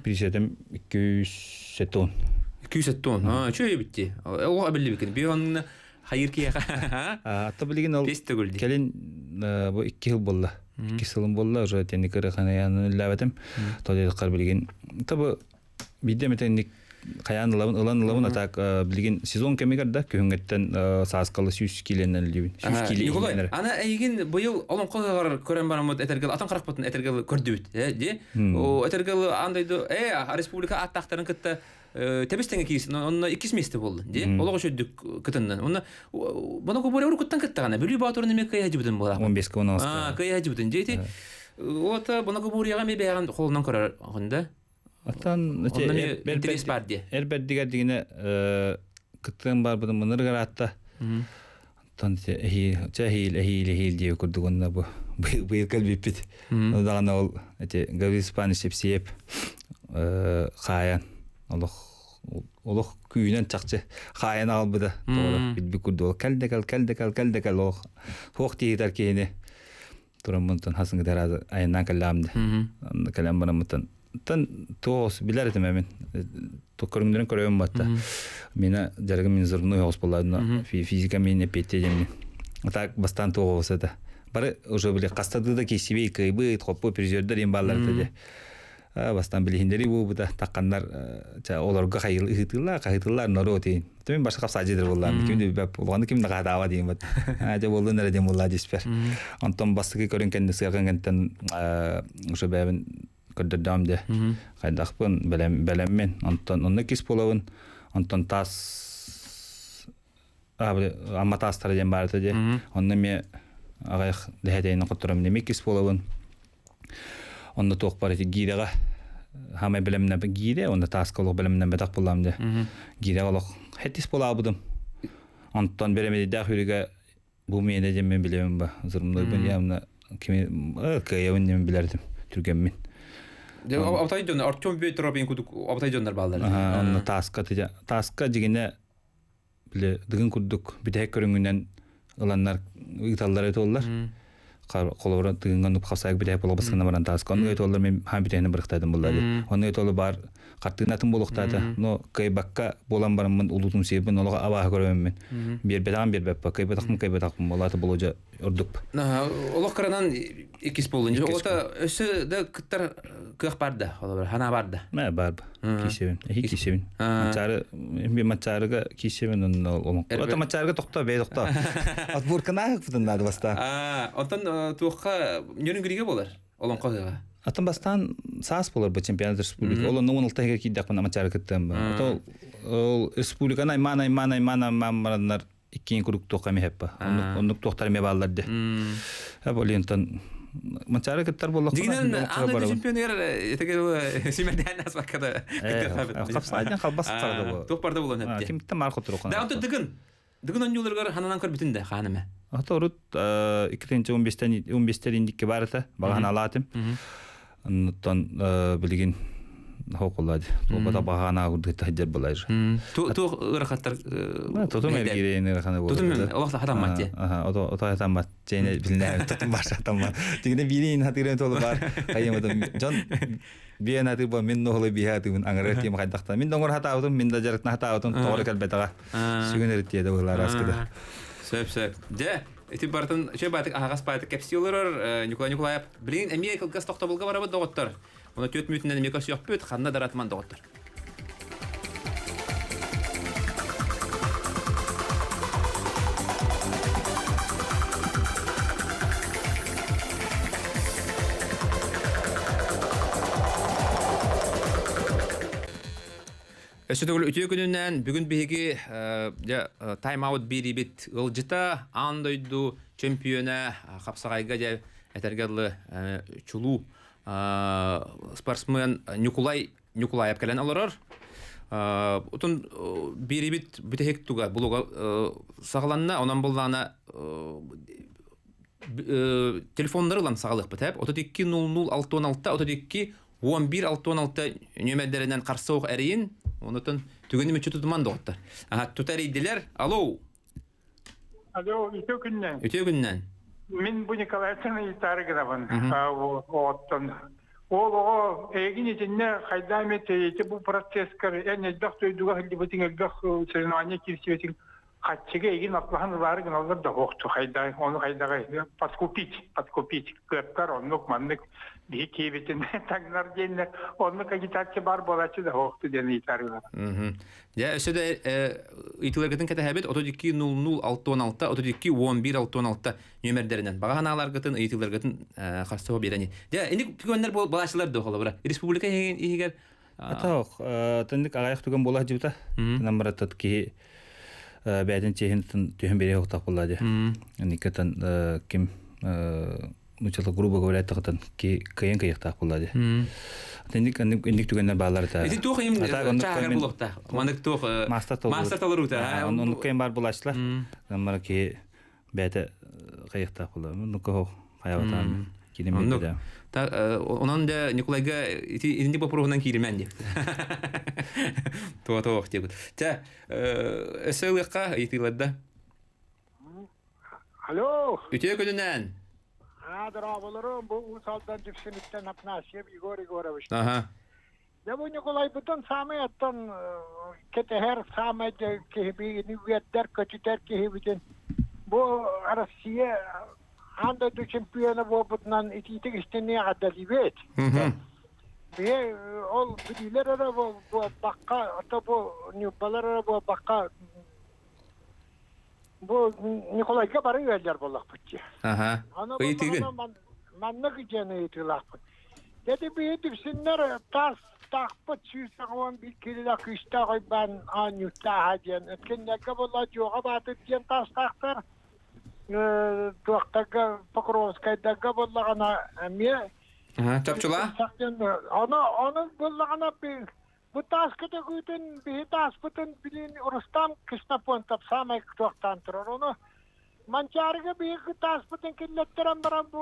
B: присетим 270.
A: 270. А, үчүгэй битти. Ол абилли Би онна хайыр киэхэ.
B: Атта билигин ол кэлин бу икки жыл болла. Икки сылым болла уже тени кырыхана үлләбетим. Тодедиккар билигин табы Биирдэ эмит инник хайаан ылабын, ылан ылабын, а так билигин сезон кэмигэр да күһүҥҥэттэн сааскалы 100 киилэнэн үллүүбүн. 100 киилэ
A: Николай, ана эйигин быйыл олоҥхо ыһыаҕар көрөн бараммыт этэргэл атын харахпытын этэргэл көрдүбүт. Э, ди? О, этэргэл аан дойду э республика ааттаахтарын кытта тэбис тэҥэ киирсин. Онно иккис миэстэ буолла. Ди? Олох үчүгдүк кытыннан. Онно боно кубуре урукуттан кыттаҕына Бүлүү Боотурун эмиэ кыайа дьыбытын буолаах.
B: 15 16.
A: Аа, кыайа дьыбытын. Ди ити Ота боно кубурияга ми бэйэҕин холунан көрөр хонда.
B: Оттон
A: интэриэс баар диэ.
B: Эр бэрдигэр дигинэ кыттыан барбытым мыныр аратта. Оттон эһиил чэ эһиил эһиил эһиил диэ курдук онно бу быйыл кэлбиппит. Даҕаны ол эти Гаврил Степанович Сепсиев хаайан олох олох күүнэн чахчы хаайан аҕалбыта. Тоҕо билбит курдук кэл да кэл кэл да кэл кэл да кэл олох туох тиһитэр киһини тураммынтан хасыҥгытар айаннаан кэллэҕим да кэлэн бараммыттан тан туос билэр этим эмин көрүҥнэрин көрөбүн батта мина дьарыгым мин зырной оҕус буолла физика мин эппиэттиэ диэммин так бастаан туох оҕус это бары уже били хастады да киссибей кыайбыт хоппу призердер им бааллар этэ бастаан билиһиннэри буолбута тахханнар олорго хайыл ыһытыллар хаһытыллар норуот иин Түмин башка хапсаажы буоллаан ким да билбэт улахан ким да хаатаава диэн бат дьэ буоллун эрэ диэн буоллаа диспэр онтон бастакы көрүн кэннэ сыарҕан кэнтэн уже бэйэбин көрдөрдөҕүм де хайдахпын бэлэм бэлэммин онтон онно кис буолабын онтон таас амма таастара диэн баар этэ дии онно эмиэ аҕыйах дэһэтэйин хоттором эмиэ кис буолабын Онно туох бар ити гиирэҕэ хаамай бэлэмнэ гиирэ уонна тааска олох бэлэмнэммэтэх буоллаам дьэ. Гиирэҕэ олох хэттис буолаабытым. Онтон бэрэмэдийдээх үрүгэ бу миэнэ диэн билэбин ба. Зырымнойбун явно кими кыайабын диэн билэрдим түргэммин.
A: Абатай дьон Артем Петров кудук абатай дьоннор бааллар.
B: Онно тааска тааска дьигинэ били дыгын курдук бүтэһик көрүҥүнэн ыланнар ыыталлар этоллар холобура тыгыҥҥа нуп хасаак бүтэһик буола баскына баран тааска оннук этоллар мен хаан бүтэһинэ бырыхтаатым булла ди оннук этоллар баар хартыынатын буолуохтаата но кыайбакка буолан бараммын улуутум сиэбин олоҕо абааһы көрөммүн биэрбэтэҕим биэрбэппэ кыайбатахпын кыайбатахпын буолаата болуодьа ордук
A: Олох кыранан иккис буоллун. Ота өссө да кыттар кыах бар да, холобура, ханаа бар да.
B: Мэ бар ба. Киисебин. Эхи киисебин. Мачары би мачарыга киисебин онно олоҥ. Ота мачарыга тохто бэй тохто. Отборкана бутун надо баста.
A: А, онтон туохха нөрүн григе болар. Олоҥхо ыһыаҕа.
B: Атын бастаан саас буолар бу чемпионат республика. Ол онно 16 иһигэр киирдэхпинэ Манчаары кыттыам. Ото ол республиканы аймаан аймаан аймаан аймаан бараннар иккиэн куруук туохха эмэ хэппэ. Оннук оннук туохтар эмэ бааллар де. Болентон Манчаары кыттар буоллахпына
A: Дигинен аан дойду чемпионыгар этеге симэрдээн аспакка да
B: Хапсаайдан халбас сарда бу.
A: Туох барда булан эпти.
B: Кимтен мар хотурук.
A: Да онто дыгын. Дыгын онньууларыгар хананан көрбүтүн да хаан эме.
B: Ата урут 2015-тен 15-тен индикке бар этэ. Багаһан алаатым. Оннуттан билигин хоқуллаад туолбата баһаана курдук таһдьар булайр.
A: Туох ыарахаттар
B: Тутум эргиирин ыарахана буолар.
A: Тутум олох хатаммат дии.
B: Аха, ото ото хатаммат. Чэйне билинэ тутум бар хатаммат. Тигине биирин хатырын толу бар. Хайымытым дьон биэн хатыр бу мин нохлы биһэ хатыбын аңыры тиим хайдахта. Мин доҥор хатаабытым, мин да жарыкна хатаабытым тоҕор кэлбэтэҕэ. Сүгүн эритиэдэ быһылар аскыда.
A: Сөп сөп. Дьэ, ити барытын үчүгэй баатык аһаҕас баатык кэпсии олорор Николай Николаев. Билигин эмиэ кылгас тохтобулга барабыт доҕоттор. Оны 4 мүнүүтүнэн эмиэ көрсүөхпүт, ханна да ратман доҕоттор. Өссө төгүл үтүө күнүнэн бүгүн биһиги тайм-аут биэриибит ыалдьыта аан дойду чөмпүйүөнэ хапсаҕайга дьэ этэргэ дылы чулуу спортсмен Ньукулай Ньукулаев кэлэн олорор. Утун биэрибит бүтэһик туга булуга саҕаланна, онон буллаана телефоннары ылан саҕалыахпыт эп 32 00 66 32 11 66 нүөмэрдэринэн харса эрийин онутун түгэни мүччү тутуман доҕоттор тута эрийдилэр алло
C: Алло, үтүө күннэн.
A: Үтүө күннэн.
C: Мин бу Николайтан ыйытаары гынабын. Оттон ол оҕо эйигин итиннэ хайдаа эмит ити бу процесскар эн элбэх дойдуга сылдьыбытыҥ элбэх соревнование киирсибитиҥ хаччыга эйигин атлаһан ылаары гыналлар да суохту хайдаа ону хайдаҕай подкупить подкупить кыаттар оннук маннык биһи киэбитин таҥнар диэннэр оннук агитация баар буолааччы да суохту диэн ыйытаары гынабын.
A: Дьэ, өссө да ыйытыыларгытын кэтэһэбит 32 00 66 32 11 66 нүөмэрдэринэн баҕа санааларгытын, ыйытыыларгытын харсыһа биэрэни. Дьэ, инник түгэннэр балаачылар да холобура. Республика иһигэр
B: Атах, тыннык аҕайах түгэн буола сылдьыбыта. Намыратат киһи бэйэтин чиэһин түһэн биэриэх уктаах буолла дии. Никатан ким нуччалыы грубо говоря тахтан кыайан кыйыктаах буолла дии. Инник инник түгэннэр бааллар этэ.
A: Ити туох им чааһыгар булуохта. Маннык туох
B: мастер
A: толоруута.
B: Оннук кыйын бар булааччылар. Мара киһи бэйэтэ кыйыктаах буолла. Оннук хайабатаан киирим
A: да. Онон да Николайга ити инник боппуруоһунан кииримэн диэбит. Туа туох диэбит. Чэ, өссө ылыахха ыйытыыларда.
D: Алло.
A: Үтүө күнүнэн.
D: А, дорооболорум, бу Уус Алдан Дүпсүнүттэн Афанасьев Егор Егорович.
A: Аха.
D: Дьэ бу Ньукулайбытын саамай оттон кэтэһэр саамай киһибини үөрдэр, көтүтэр киһибитин бу Россия аан дойду чемпиона буолбутунан итиитик истиниэ эҕэрдэлиибит. Биһи ол бүлүүлэр эрэ буолбакка, ото бу ньурбалар эрэ буолбакка Бу Николайга бары ыаллар буоллахпыт дии.
A: Аха. Ыйытыгын.
D: Маннык диэн ыйытыылаахпыт. Деди биһи дүпсүннэр таас таахпыт 181 кило күүстээх ойбаан оонньууттааһа диэн. Өткеннерге буолла Дьуоҕа Баатыр диэн таастаахтар. Туохтарга Покровскайдарга буоллаҕына эмиэ
A: Чопчула?
D: Ону ону буоллаҕына Бу тааска төгүүтүн биһи тааспытын билин Рустам Ксенофонтов саамай туохтаан турар. Ону Манчаарыга биһиги тааспытын киллэттэрэн баран бу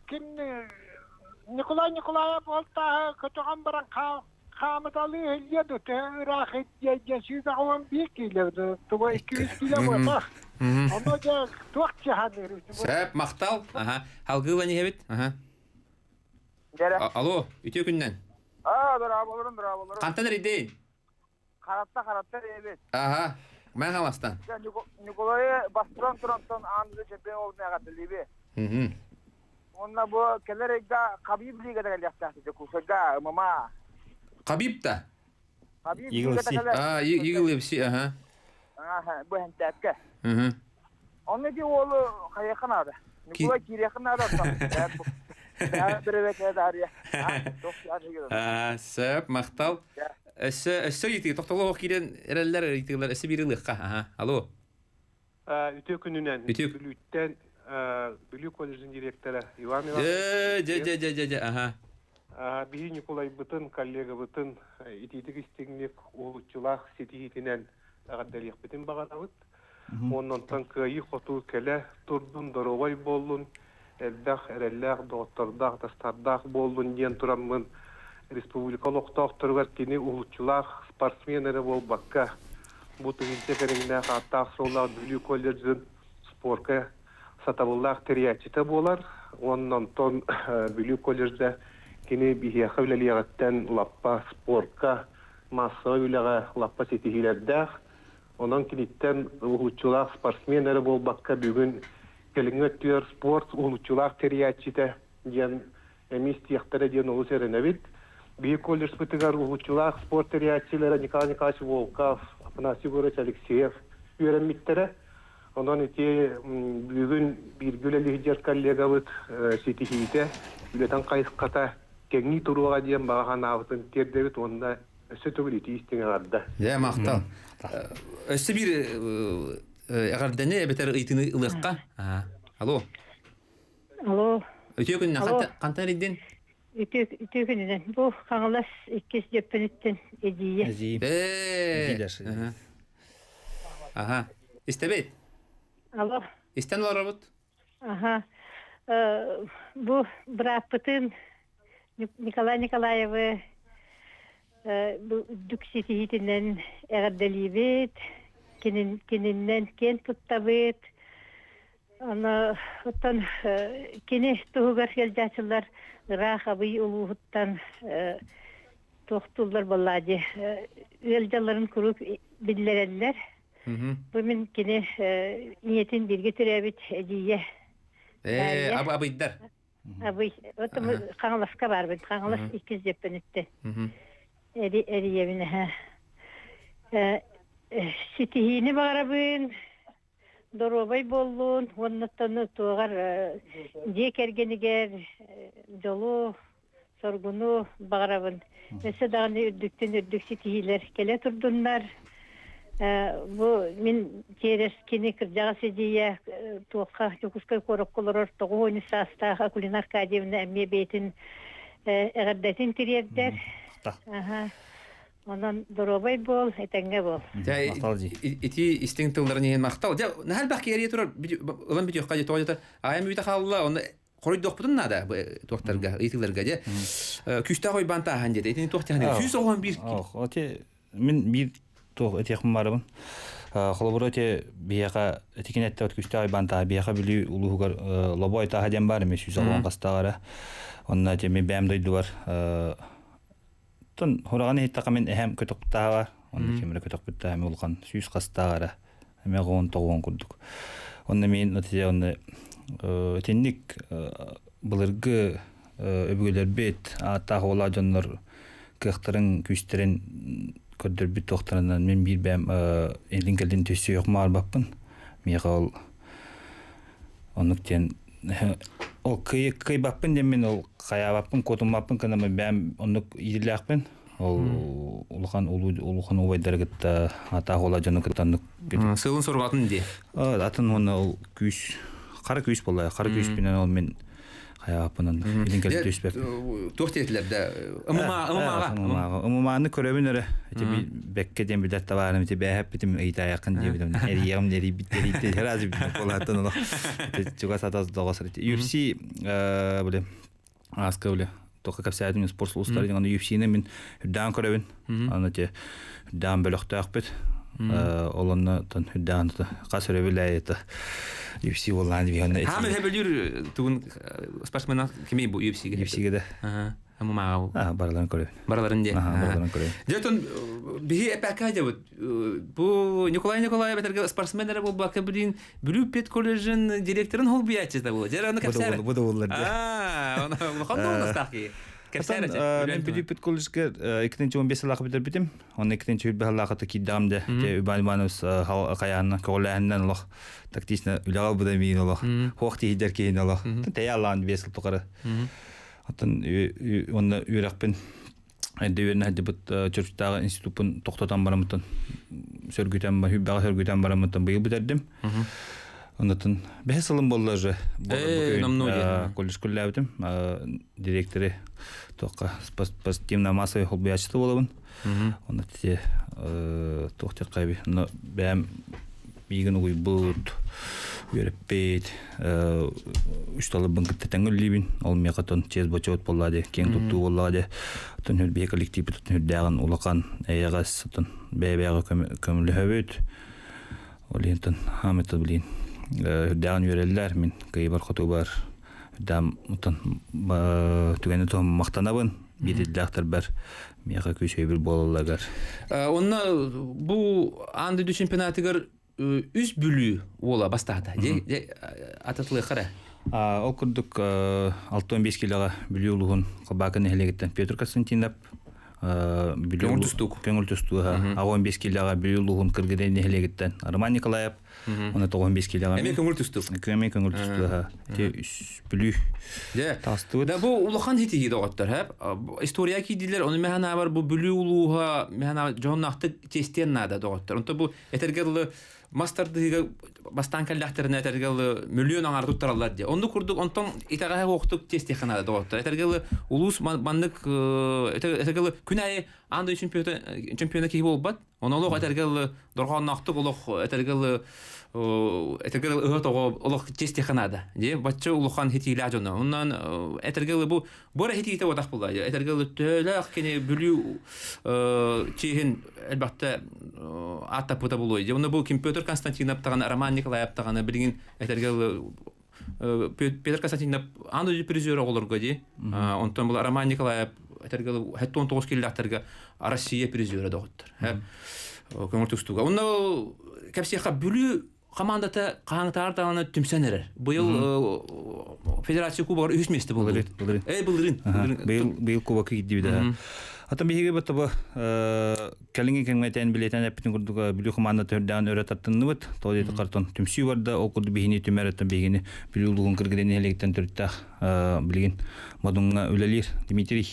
D: ким Николай Николаев ол тааһы көтөҕөн баран хаамыталыы иһиллиэ дуо төһө ыраах илдьиэ диэн 181 киилэ туга 200 киилэ буолбатах. Ону дьэ туох чаһаныыр
A: Сөп, махтал. Аха. Халгыылан иһэбит. Аха. Алло, үтүө күннэн.
E: Аа, дорооболорун, дорооболорун.
A: Хантан эрийдин?
E: Харатта, харатта эбит.
A: Аха, мен халастан.
E: Николай бастыран турантан аан чемпион болдун эҕэрдэлииби. Уонна бу кэлэр ыйга Хабиб лигада кэлиэхтээх Дьокуускайга ММА.
A: Хабиб та?
E: Хабиб лигада кэлэр.
A: А, Eagle FC, аха.
E: Аха, бу хэнтээпкэ. Онно ди уолу хайыахха наада. Николай киириэххэ наада.
A: Сөп, махтал. Өссө өссө ыйытыы тохтолоох киирэн эрэллэр ыйытыылар өссө биир ылыахха. Аха. Алло.
F: Үтүө күнүнэн
A: Үтүө
F: Бүлүүттэн Бүлүү колледжын директора Иван Иванович.
A: Дьэ, дьэ, дьэ, дьэ, дьэ, аха.
F: Биһи Ньукулайбытын, коллегабытын итиитик истиҥник уһулуччулаах ситиһиитинэн эҕэрдэлиэхпитин баҕарабыт. Уонна онтон кыайыы-хотуу кэлэ турдун, доруобай буоллун, элбэх эрэллээх доҕоттордоох, атастардаах буоллун диэн тураммын республика олохтоохторугар кини уһулуччулаах спортсмен эрэ буолбакка, бу тыһыынча кэриҥнээх ааттаах-суоллаах Бүлүү колледжын спорка сатабыллаах тэрийээччитэ буолар. Уонна онтон Бүлүү колледжа кини биһиэхэ үлэлиэҕиттэн лаппа спорка, массовай үлэҕэ лаппа ситиһиилэрдээх. Онон киниттэн уһулуччулаах спортсмен эрэ буолбакка, бүгүн кэлиҥҥи өттүгэр спорт уһулуччулаах тэрийээччитэ диэн эмиэ истиэхтэрэ диэн олус эрэнэбит. Биһиги колледжпытыгар уһулуччулаах спорт тэрийээччилэрэ Николай Николаевич Волков, Афанасий Егорович Алексеев үөрэммиттэрэ. Онон ити бүгүн бииргэ үлэлиир коллегабыт ситиһиитэ, үлэтин хайысхата кэҥии туруоҕа диэн баҕа санаабытын тиэрдэбит уонна өссө төгүл итии истиҥ эҕэрдэ.
A: Дьэ, махтал. Өссө биир эҕэрдэни эбэтэр ыйытыыны ылыахха. Алло.
G: Алло.
A: Үтүө күнүнэн хантан эрийдин?
G: Үтүө күнүнэн. Бу Хаҥалас иккис дьөппөнүттэн эдьиийэ.
A: Эдьиийэ. Аха. Истэбит?
G: Алло.
A: Истэн олоробут?
G: Аха. Бу бырааппытын Николай Николаевы үрдүк ситиһиитинэн эҕэрдэлиибит, кининнэн киэн туттабыт. Аны оттон кини туһугар сылдьааччылар ыраах Абый улууһуттан туохтууллар буоллаа дии ыалдьалларын куруук биллэрэллэр. Бу мин кини ийэтин бииргэ төрөөбүт эдьиийэ.
A: Ээ, абыйдар.
G: Абый. Вот Хаҥаласка баарбын. Хаҥалас иккис дьэппэниттэн. Эри эрийэбин эһэ. Ситиһиини баҕарабын. Доруобай буоллун уоннаттан туоҕар дьиэ кэргэнигэр дьолу, соргуну баҕарабын. Өссө даҕаны үрдүктэн үрдүк ситиһиилэр кэлэ турдуннар. Бу мин тиэрэс кини кырдьаҕас эдьиийэ туохха Дьокуускай куоракка олорор 90 саастаах Акулина Аркадьевна эмиэ бэйэтин эҕэрдэтин тириэрдэр. Аха. Онон доруобай буол, этэҥҥэ буол.
A: Махтал дии. Ити истиҥ тылларын иһин махтал. Дьэ, наһаа элбэх киһи турар ылан бүтүөххэ дьэ тоҕо дьэ айам үүтэ хаалла, онно хоруйдуохпутун наада туохтарга, ыйытыыларга дьэ. Күүстээх ойбаан тааһан диэтэ. Итини туох тиһэн 191.
B: Оти мин биир туох этиэхпин барабын. Холобура ити биһиэхэ этикин эттэбит күүстээх ойбаан тааһа биһиэхэ Бүлүү улууһугар Лобой тааһа диэн баар эмиэ 110 хастаах эрэ. Онно ити мин бэйэм дойдубар Оттон хураҕаны иһиттэххэ мин эһэм көтөхтааҕа, онно ким эрэ көтөхпүттээҕэ эмиэ улахан сүүс хастааҕа эрэ, эмиэ оҕуон тоҕуон курдук. Онно мин ити онно итинник былыргы өбүгэлэрбит ааттаах уолаа дьоннор кыахтарын, күүстэрин көрдөрбүт туохтарынан мин биир бэйэм илин кэлин түсүөх маарбаппын. Миэхэ ол Оннук диэн ол кыайбаппын диэммин ол хайаабаппын куотуммаппын гына бэйэм оннук иитиллээхпин. Ол улахан улуу улахан убайдары кытта атаах уола дьону кытта оннук
A: Сылын сорҕатын дии.
B: Атын уонна ол күүс хара күүс буолла. Хара күүспүнэн ол мин хайаабаппын онно илин кэлин түспэппин.
A: Туох диэтилэр да ымымааҕа.
B: Ымымааны көрөбүн эрэ. Ити бэккэ диэн билэр табаарым ити бээһэппитим ыйытаайаххын диэбитим. Эрийэҕим эрийбит эрийди раз буолааттан олох чугас атас доҕос UFC били ааска били тоққа кэпсээтим спорт улустары аны UFC-ни мин үрдээн көрөбүн. Аны те үрдээн бөлөхтөөхпүт. Ол онно тон үрдээн хас өрөбүл это UFC буоллаан дибиһэнне.
A: Хаамы хөбөлүүр тугун спортсмена кими бу UFC-ге?
B: UFC-ге да.
A: Амумааҕа.
B: Аа, барыларын көрөбүн.
A: Барыларын дии.
B: Барыларын көрөбүн.
A: Дьэ, отон биһи эпэкка дьабыт. Бу Николай Николаев этэргэ спортсмен эрэ буолбакка билин Бүлүү педколледжын директорын холбуйааччыта була. Дьэ, аны кэпсээр.
B: Бу да буоллар дии.
A: Аа, улахан дуоһунастаах киһи. Кэпсээр
B: Мен Бүлүүпүт колледжка 2015 сыллаах бүтэрбитим. Онно 2020 сыллаахата киирдэҕим де. Те Иван Иванович хайаанна көҕүлээһиннэн олох тактично үлэҕэ ылбыта миин олох. Хуох тиһидэр киһин олох. Тэйэ аллаан 5 сыл тухары. Оттон онно үөрэхпин эрдэ үөрэнэ сылдьыбыт Чурчутааҕы институппун тохтотон бараммыттан сөргүтэн хүббэҕэ сөргүтэн бараммыттан быйыл бүтэрдим. Оннотун бэһис сылым буолла уже. Колледж күллээбитим. Директоры туохха спортивно-массовый холбуйааччыта буолабын. Онно те туох диэххэ но бэйэм миигин угуйбут, үөрэппит, үс талыбын кытта тэҥ үллиибин. Ол миэхэ тон чиэс бочуот буолла дии, киэҥ туттуу буоллаҕа дии. Оттон биһи коллективпит үрдээҕин улахан эйэҕэс, оттон бэйэ-бэйэҕэ көмөлөһөбүт. Ол иһин тон хаамыта билин үрдээҕин үөрэллэр, мин кыйыбар хотубар үрдээн оттон түгэни туһум махтанабын биирдээхтэрбэр миэхэ күүс өйбүл буолалларыгар.
A: Онно бу аан дойду чемпионатыгар үс Бүлүү уола бастаата. Ататылыахара.
B: Ол курдук 65 килоҕа Бүлүү улууһун Халбаакы нэһилиэгиттэн Петр Константинов
A: Көҥүл тустуук.
B: Көҥүл тустууга 65 килоҕа Бүлүү улууһун Кыргыдай нэһилиэгиттэн Роман Николаев Оны 95 килоҕа.
A: Эмиэ көҥүл тустуу.
B: Эмиэ көҥүл тустуу. Те Бүлүү.
A: Дьэ.
B: Тастыбыт.
A: Да бу улахан хитиһии доҕоттор, хэп. История киирдилэр, ону мэһэн аабар бу Бүлүү улууһа мэһэн дьоһуннаахтык честиэн наада доҕоттор. Онто бу этэргэ дылы мас тардыһыыга бастаан кэллэхтэринэ этэргэ дылы миллион аҥаар туттараллар дии. Оннук курдук онтон итэҕэһэ уохтук честиэххэ наада доҕоттор. Этэргэ дылы улуус маннык этэргэ дылы күн аайы аан дойду чемпиона киһи буолбат. Ону олох этэргэ дылы дорҕоонноохтук олох этэргэ дылы этэргэ дылы ыһа тоҕо олох честиэххэ наада. Дии бачча улахан хитиилээх дьоно. Онон этэргэ дылы бу бу эрэ хитиитэ буотах буолла. Этэргэ дылы төһөлөөх кини Бүлүү чиэһин элбэхтэ ааттаппыта буолуой. Дьэ онно бу ким Петр Константинов даҕаны Роман Николаев даҕаны билигин этэргэ дылы Петр Константинов аан дойду призера оҕолорго дии. Онтон бұл Роман Николаев этэргэ 79 киллэхтэргэ Россия призера доҕоттор. Көҥүл тустууга. Онно кэпсиэххэ Бүлүү командата хаһаҥытаар даҕаны түмсэн эрэр. Быйыл Федерация кубогар үһүс миэстэ буолла.
B: Былырыын.
A: Э, былырыын.
B: Быйыл быйыл кубокка киирдибит. Атын биһиги бу Кэлиҥҥи кэмҥэ тээн билиэтэн эппитин курдук Бүлүү хамаанда төрдөөн өрө тартынныбыт. Тоҕо диэтэ картон түмсүү барда. Ол курдук биһини түмэр өттөн биһигини Бүлүү улууһун Кыргыдай нэһилиэгиттэн төрүттээх билигин Модуҥҥа үлэлиир Дмитрий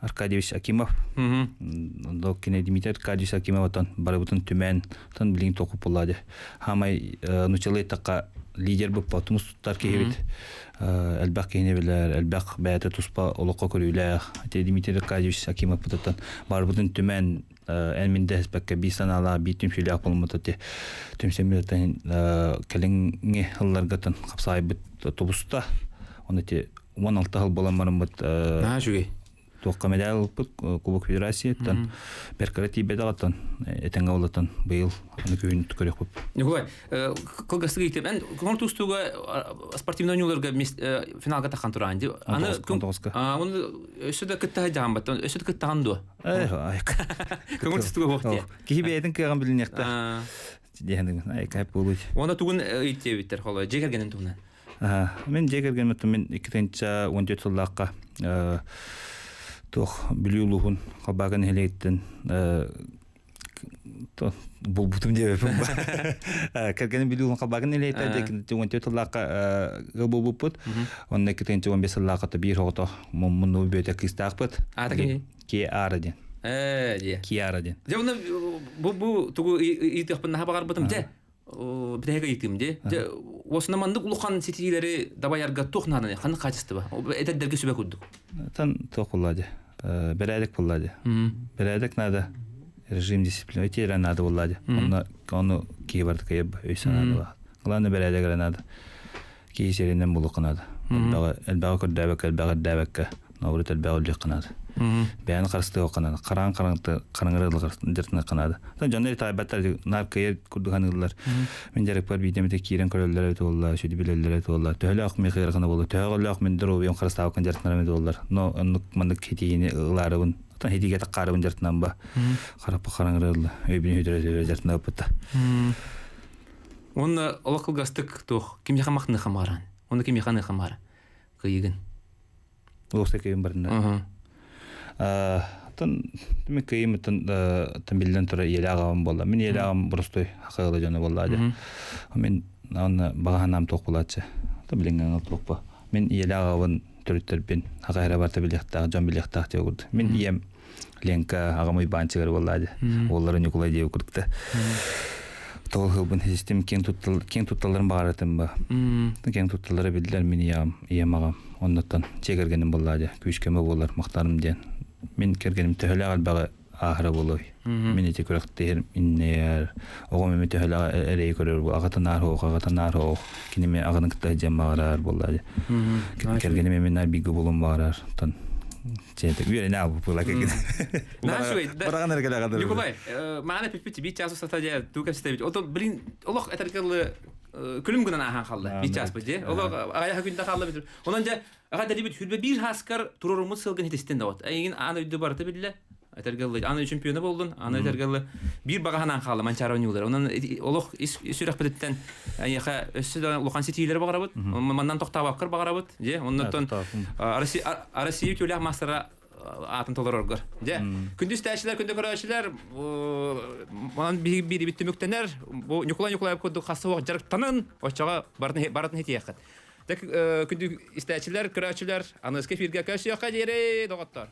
B: Аркадьевич Акимов. Кини Дмитрий Аркадьевич Акимов отон барыбытын түмэн, тон билигин токуппулла дьэ. Хаамай нучалыы таққа лидер буппа тумус туттар киһибит. Элбэх киһини билэр, элбэх бэйэтэ туспа олоххо көрүүлээх. Ити Дмитрий Аркадьевич Акимовпытыттан барыбытын түмэн эн мин дэһиспэккэ биир санаалаах, биир түмсүүлээх буолуммут ити түмсэммититтэн кэлиҥҥи сылларгытын хапсаайбыт тубуста. Оны ити 16 сыл буолан барыммыт
A: Наһаа үчүгэй.
B: Туохха мэдээл ылбыт Кубок Федерацияттан бэркэрэ тиийбэтэҕиттэн этэҥҥэ улатан быйыл аны күһүн көрүөхпүт.
A: Николай, кылгастык ыйытым. Эн көҥүл тустууга спортивный оонньууларга финалга таххан тураан дии.
B: Аны
A: Оны өссө да кытта сылдьаҕын баттан, өссө да кыттаҕын дуо? Көҥүл тустууга буох дии.
B: Киһи бэйэтин кыаҕын билиниэхтээх. Диэн айкайп буолуй.
A: Уонна тугун ыйыттиэбиттэр холо дьиэ кэргэнин туһунан.
B: Мин дьиэ кэргэним мин 2014 сыллаахха туох Бүлүү улууһун Халбаакы нэһилиэгиттэн булбутум диэбэппин кэргэним Бүлүү улууһун Халбаакы нэһилиэгиттэн 14 сыллаахха ыал буолбуппут онно 2015 сыллаахха биир оҕото мунну бүөтэ кыыстаахпыт
A: аата кимий
B: Киара диэн
A: ээ дии
B: Киара диэн
A: дьэ онно бу бу тугу ыйытыахпын наһаа баҕарбытым дьэ бүтэһик ыйытыым дии. Дьэ, уосуна маннык улахан ситиилэри дабайарга туох нааданы, ханнык хаачыстыба? Эдэрдэргэ сүбэ курдук.
B: Тан туох буолла дии. Бэрээдэк буолла дии. Бэрээдэк надо. Режим дисциплина ити эрэ надо буолла дии. Онно ону киһи барда кыйып өй санаада баар. Главное бэрээдэк эрэ надо. Киһи сиринэн булуохха наада. Элбэҕи көрдөөбөккө, элбэҕи ирдээбэккэ, наоборот элбэҕи үллүөххэ наада. Бэйэни харыстыахха наада. Хараан хараҥыры дьартыныахха наада. Дьоннор итаайбаттар наар кыйар курдук саныыллар. Мин дьарыкпар биирдэ эмитэ киирэн көрөллөр эбит буолла, сүдү билэллэр эбит буолла. Төһөлөөх мин кыйаргана буолла, төһөлөөх мин доруобуйам харыстаабаккын дьарыктанарым эбит буоллар. Но оннук маннык хитиини ылаарыбын, оттон хитиигэ таккаарыбын дьарыктанан ба. Хараппа хараҥыры өйбүн өйдөрө дьарыктанабыппыта.
A: Уонна олох кылгастык туох кимиэхэ махтаныахха баҕараҕын? Уонна кимиэхэ аныахха баҕара? Кыйыгын.
B: Уопсай кыйым барында. Тон мен кыйым тон тон биллэн турар иэлэ аҕабым буолла. Мин иэлэ аҕам боростуой хахыала дьоно буолла дьэ. Мин онно баҕа санаам туох буолааччы. То билиҥҥи аҥал туохпа. Мин иэлэ аҕабын төрүттэрбин хаха эрэ барта билиэхтээх, дьон билиэхтээх диye курдук. Мин ийэм Ленка аҕам Уйбаанчыгар буолла дьэ. Уоллара Ньукулай диye курдукта. Тоҕо хылбын систем киэҥ туттал киэҥ тутталларын баҕаратым ба. Киэҥ тутталлара биллэр мин ийэм, ийэм аҕам. Оннуттан дьиэ кэргэним буолла дьэ. Күүскэмэ буолар махтаным диэн. Мин кэргэним төһөлөөх элбэҕи ааһара буолуой. Мин ити күрэхтэһэр иннигэр оҕом эми төһөлөөх эрэйи көрөр бу аҕатын аар оох аҕатын аар оох киними аҕаны кытта дьиэм баҕарар буолла дьэ. Кэргэним эми наар бииргэ буолуон баҕарар. Тон үөрэнэ аалбыт кэргэн.
A: Бараҕан эрэ кэлэҕэ Николай, маана пиппит биир час устата дьэ туу кэпсэтэбит. Ото блин олох этэргэ дылы күлүм гынан ааһан хаалла биир чааспыт дьэ. Олох аҕайаха күндэ хаалла бит. Онон дьэ аҕа дэлибит хүрбэ биир хааскар туроруммут сылгын хитистин да вот. Эйигин аан өйдө барыта биллэ. Этэргэ дылы аны чемпиона болдун, аны этэргэ дылы биир баҕаһынан хаалла Манчаары оонньуулар. Онон олох ис сүрэхпититтэн эйиэхэ өссө да улахан ситиилэри баҕарабыт. Маннан тохтообоккор баҕарабыт. Дьэ, оннуттан Россия үтүөлээх маастара аатын толороргор. Дьэ, күндү истээччилэр, күндү көрөөччүлэр, онон биһиги биирибит түмүктэнэр. Бу Ньукулай Ньукулаев курдук хасса суох дьарыктанын, оччоҕо барытын барытын хитиэххит. Дьэ, күндү истээччилэр, көрөөччүлэр, аныгыскы эфиргэ көрсүөххэ диэри, доҕоттор.